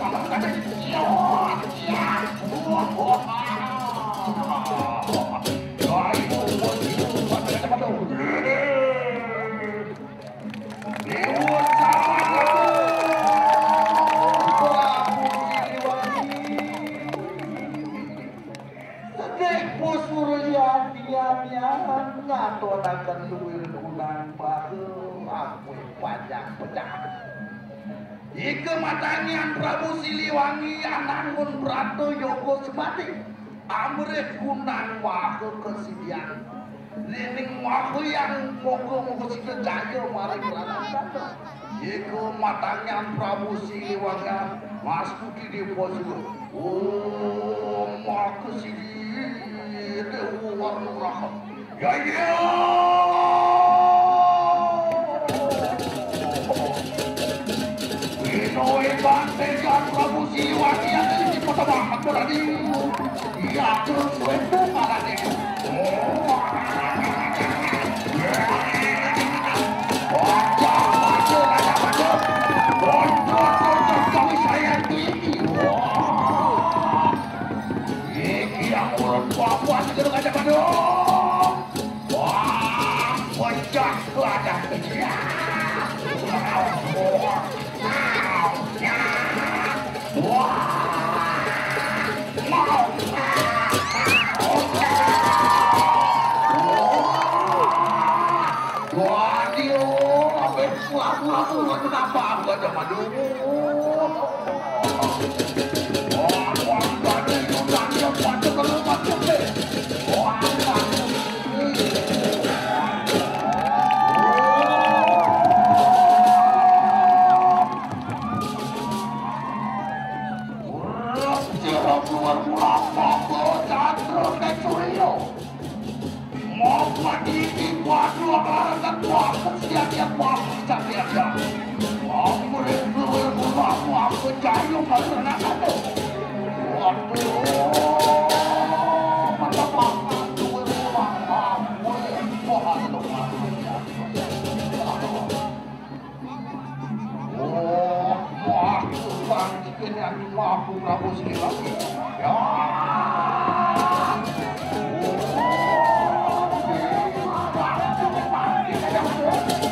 pusur lian dian yang ngatonaken luwir kunang bahe, aku panjang pecah. Ika matangian Prabu Siliwangi anangun brata yoga semati, amrih kunang waha kasidian. Dening waha yang moga-moga sida jaya maring ranan tata. Ika matangian Prabu Siliwangi ngastuti Dewa Sura. Om maka sidi Dewa Warna Raha. Ya, ya. Ino iban tejan Prabu Siliwangi yang dari Kota Bahat berani. Iya, terus wentu malah nih. Oh. Oh, jangan, jangan, jangan. Bocor, bocor, kami saya tinggi. Wah. Iki yang urut apa-apa, seger aja, aduh. Wah, pecah tuh ada. Wah. Mau. Waduh, apa pula-pula tuh, kenapa aku aja madu? Wah, wah, wah, wah, wah, wah, wah, wah. Urut sira keluar mula apa, Candra Kecuryo. Moga iki kuat dua kelaran dan kuat kesediaan kuat kesediaan. Aku rindu ilmu aku, aku jayu karena ada. Waduh, mata makan duit uang aku, wah, lu. Oh, wah, tukang dikene anu aku Prabu Siliwangi. Ya.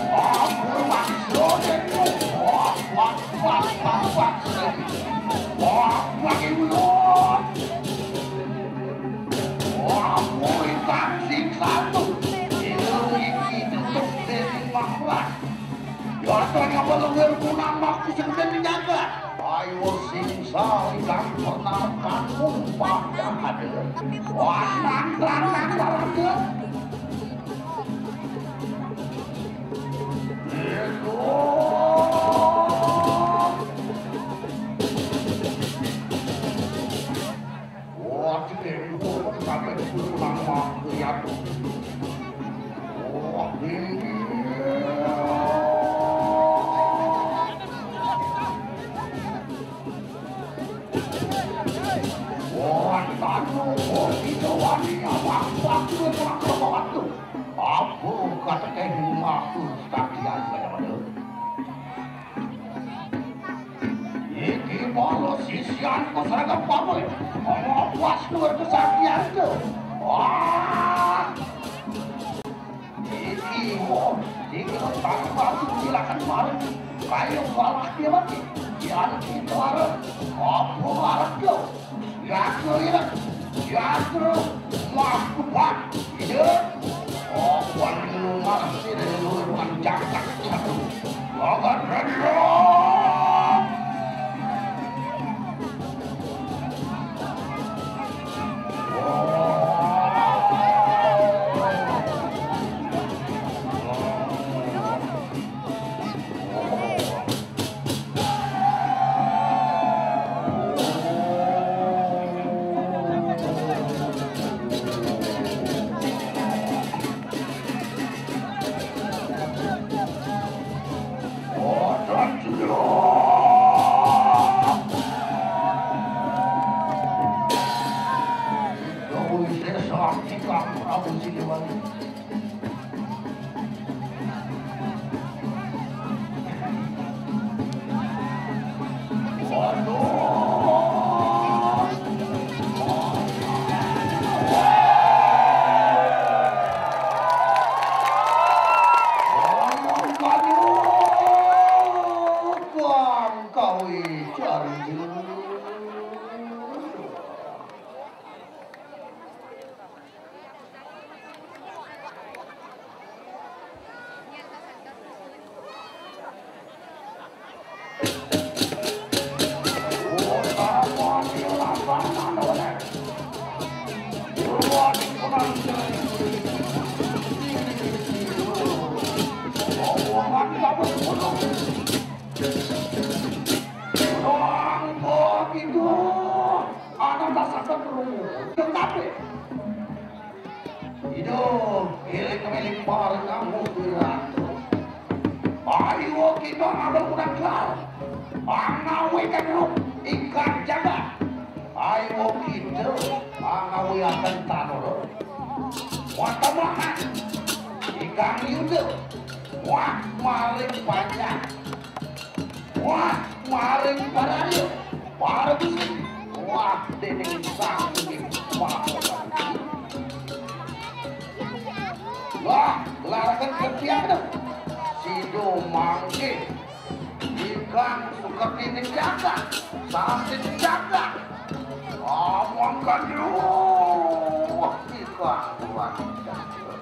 Aku maksudku. Wah, wah, wah, wah, wah. Wah, wah, wah. Wah, wah, wah, sing satu. Ilmu iki tutup dening makhluk. Yata nyapa lengger kunang waktu sing den jaga. Ayo sing saling pernah kamu pada ada. Wanang lanang laraga. Wah, cedek, wah, sampai sepuluh nama, lihat. Wah, ini. Wah, tanu, wah, itu wani, apa, apa, itu, apa, apa, apa, apa. Apa kata kayak rumah tuh, sekalian, pada-pada. Iki malah sisian ku seragam pamit. Awas luar kesaktian tu. Wah. Iki wong, iki tak batu silakan mari. Kayu balah dia mati. Yang kita harap, apa harap tu? Yatra ya, yatra, wah, kuat, ya. Oh, buat minum malam ini dari luar panjang tak satu. Lawan Rendra. Ana dasar krungu. Tetapi, iduh, iling-iling bareng kamu, Wiratu. Ayo kita ada unakal. Pangawi kedruk ikan jagat. Ayo kita pangawi akan tanur. Watamahan. Ikan yuda. Wah, maling panjang. Wah, maring parayu, para bisi. Wah, dening sang ini. Wah, wah, larakan ketiak dong. Sido mangke. Ikan suka ini jaga. Sasin jaga. Omong kan lu. Ikan tuan jaga.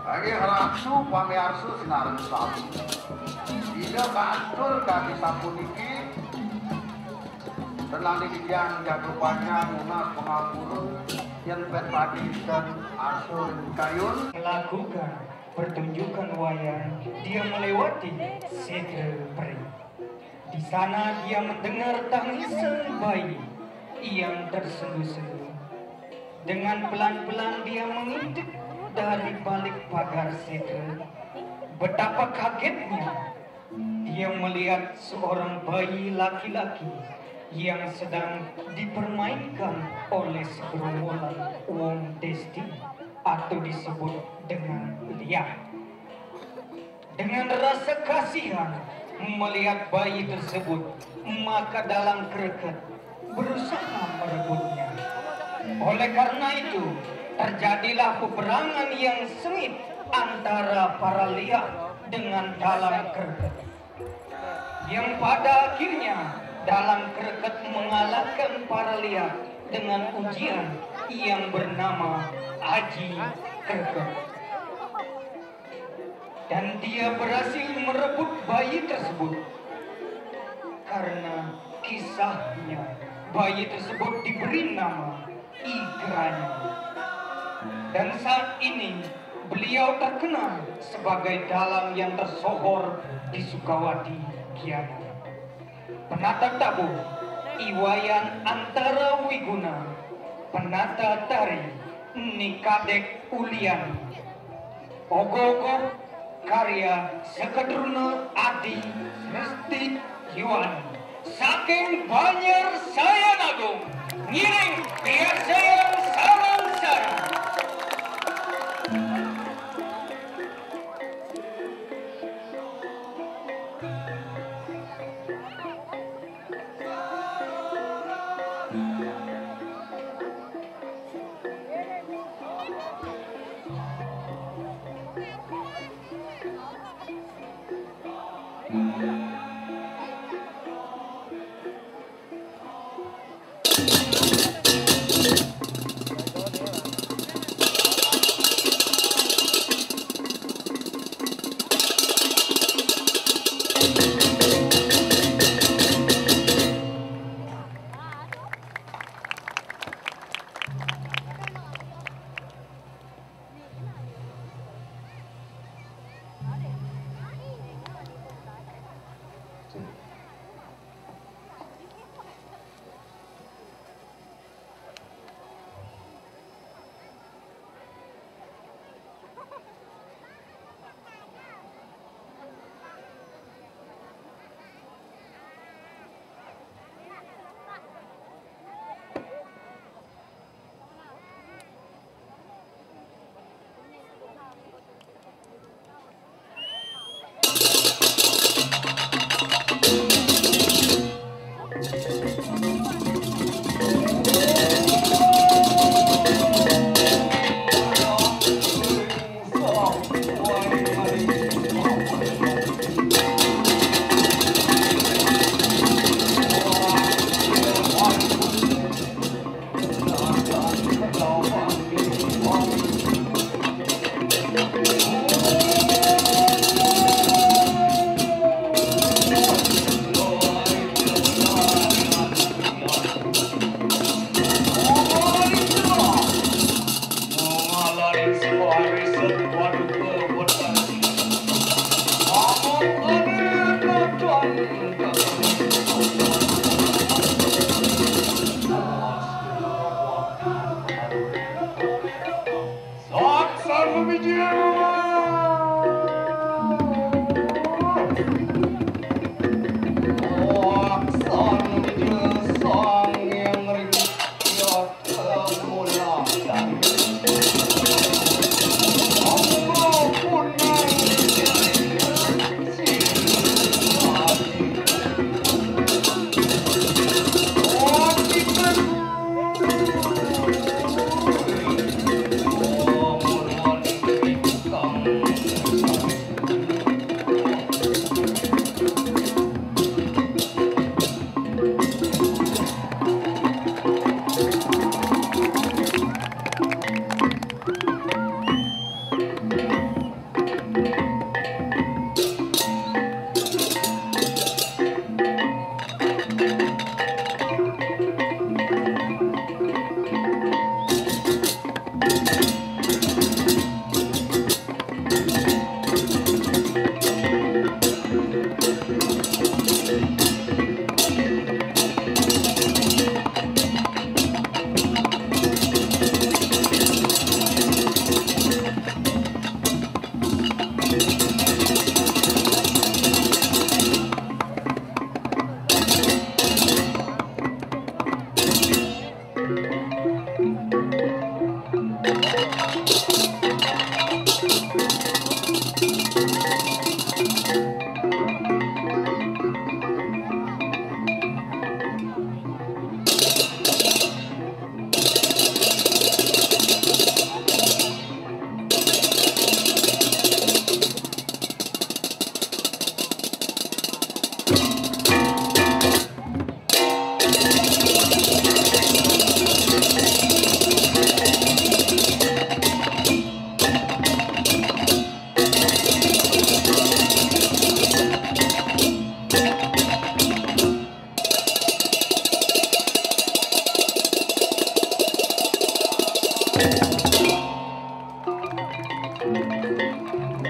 Lagi raksu pamiarsu sinareng sami. Ida katur kami sapuniki, ten langkung titiang jaga panjang nunas pangapura, yen pet pati ten asur kayun. Melakukan pertunjukan wayang, dia melewati Sedra Peri. Di sana dia mendengar tangisan bayi yang tersendu-sendu. Dengan pelan-pelan dia mengintip dari balik pagar sedra. Betapa kagetnya dia melihat seorang bayi laki-laki yang sedang dipermainkan oleh segerombolan wong desti atau disebut dengan liak. Dengan rasa kasihan melihat bayi tersebut, maka dalang kreket berusaha merebutnya. Oleh karena itu, terjadilah peperangan yang sengit antara para liak dengan dalang kreket. Yang pada akhirnya dalang kreket mengalahkan para liak dengan ujian yang bernama Aji Kreket. Dan dia berhasil merebut bayi tersebut. Karena kisahnya, bayi tersebut diberi nama Igrani. Dan saat ini, beliau terkenal sebagai dalang yang tersohor di Sukawati Gianyar. Penata tabuh, I Wayan Antara Wiguna, penata tari, Ni Kadek Ulian. Ogoh-ogoh, karya Sekedruna Adi Resti Yuan. Saking Banjar Sayan Agung, ngiring piarsayang sareng-sareng.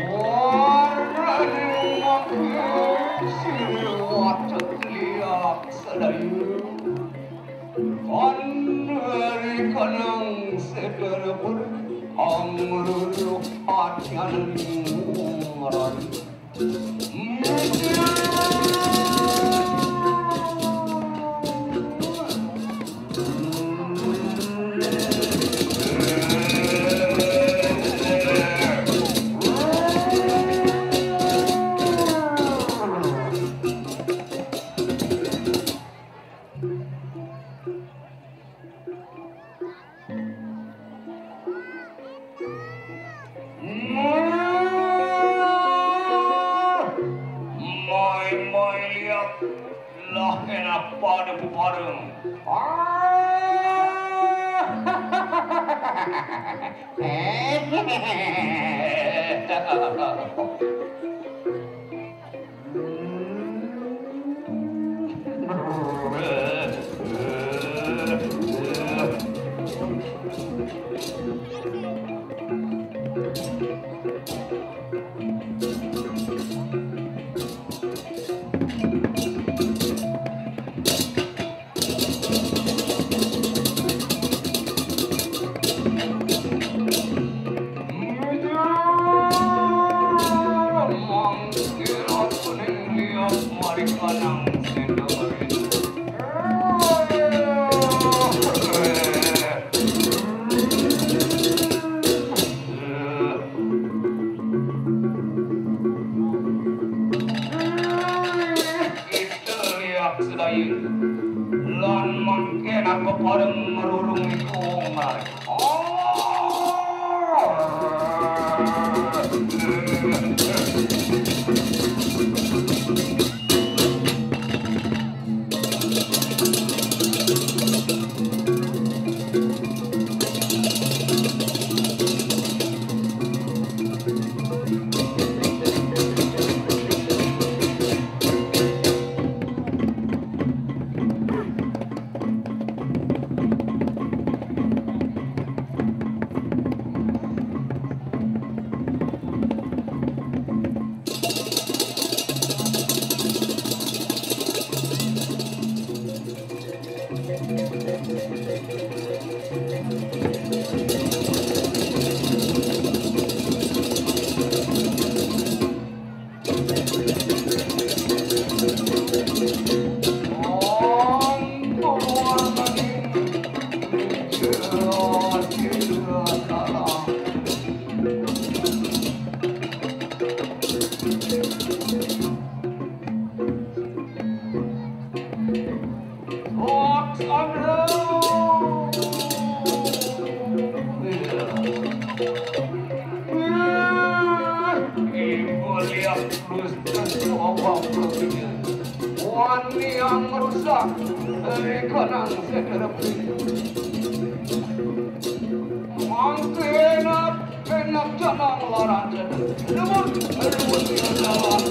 Warani mangke siriwat liak sadayu. Kan hari kanang sedar pun amruluh hatian ngarani. Mai, mai liak lah kena pada pupareng. Ah! Ite liak sedaya. Lan mangke napa pada ngrurung iku, Mas? Oh. Wani yang rusak, dari kanang sekerep. Mangke enak, enak janang laran. Lembut, lembut, lembut.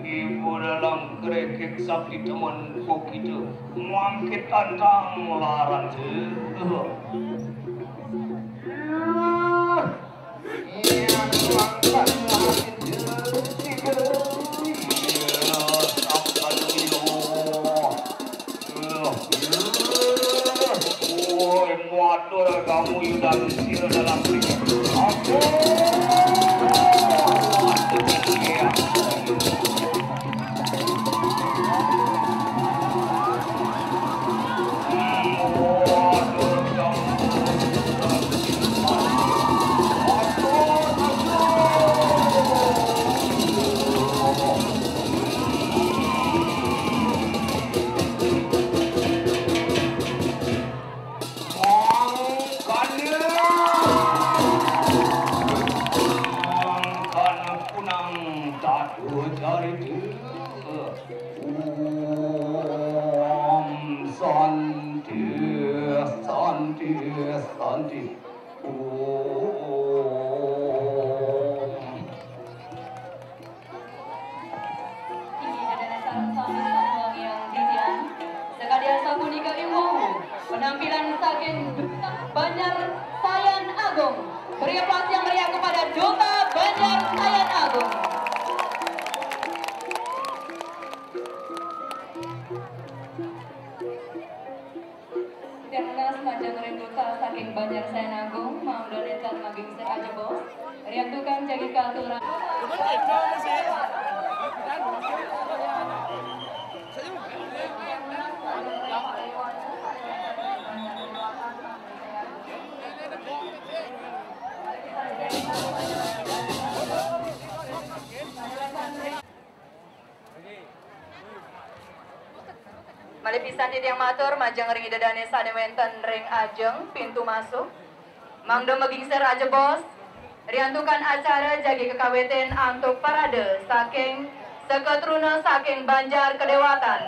Ibu dalam kerikik sakti teman kok itu mangkit tantang laran. Woi, muatur kamu Yudan sira dalam. Aku. Om Santi, Santi, Santi. Om. Inggih, dadanipun sami saking Yang Didian. Sakadi asapunika iwau penampilan saking Duta Banjar Sayan Agung. Beri aplaus yang meriah kepada Duta Banjar Sayan Agung. Tiang nunas majeng ring Duta saking Banjar Sayan Agung, mangda nénten magingsir ajebos. Riantukan jagi katurang. Malih pisan titiang matur majeng ring Ida Dané sané wénten ring ajeng pintu masuk. Mangda magingsir ajebos, riantukan acara jagi kakawitin antuk parade saking Sekaa Truna saking Banjar Kadéwatan.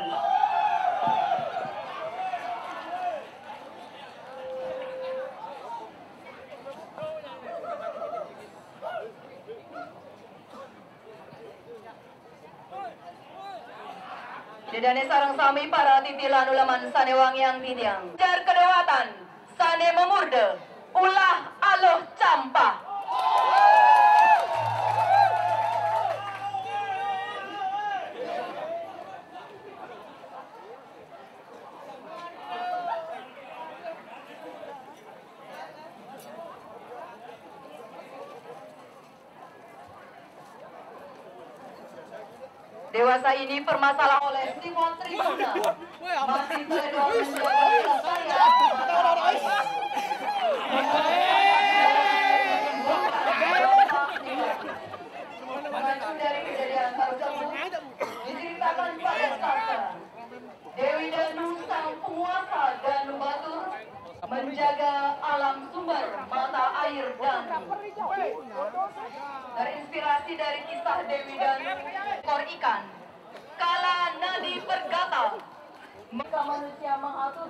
Ida Dané sareng sami para titilanuleman sané wangiang titiang. Banjar Kadéwatan sané mamurda Ulah Aluh Campah. Dewasa ini permasalahan oleh Simon Tribuna. Masih terlibat menjaga wilayah. Mengacu dari kejadian tersebut, diceritakan pada Sastra, Dewi Danu, sang penguasa Danu Batur, menjaga alam sumber mata air Danu. Terinspirasi dari kisah Dewi Danu, ekor ikan, kala nadi pergata, maka manusia mengatur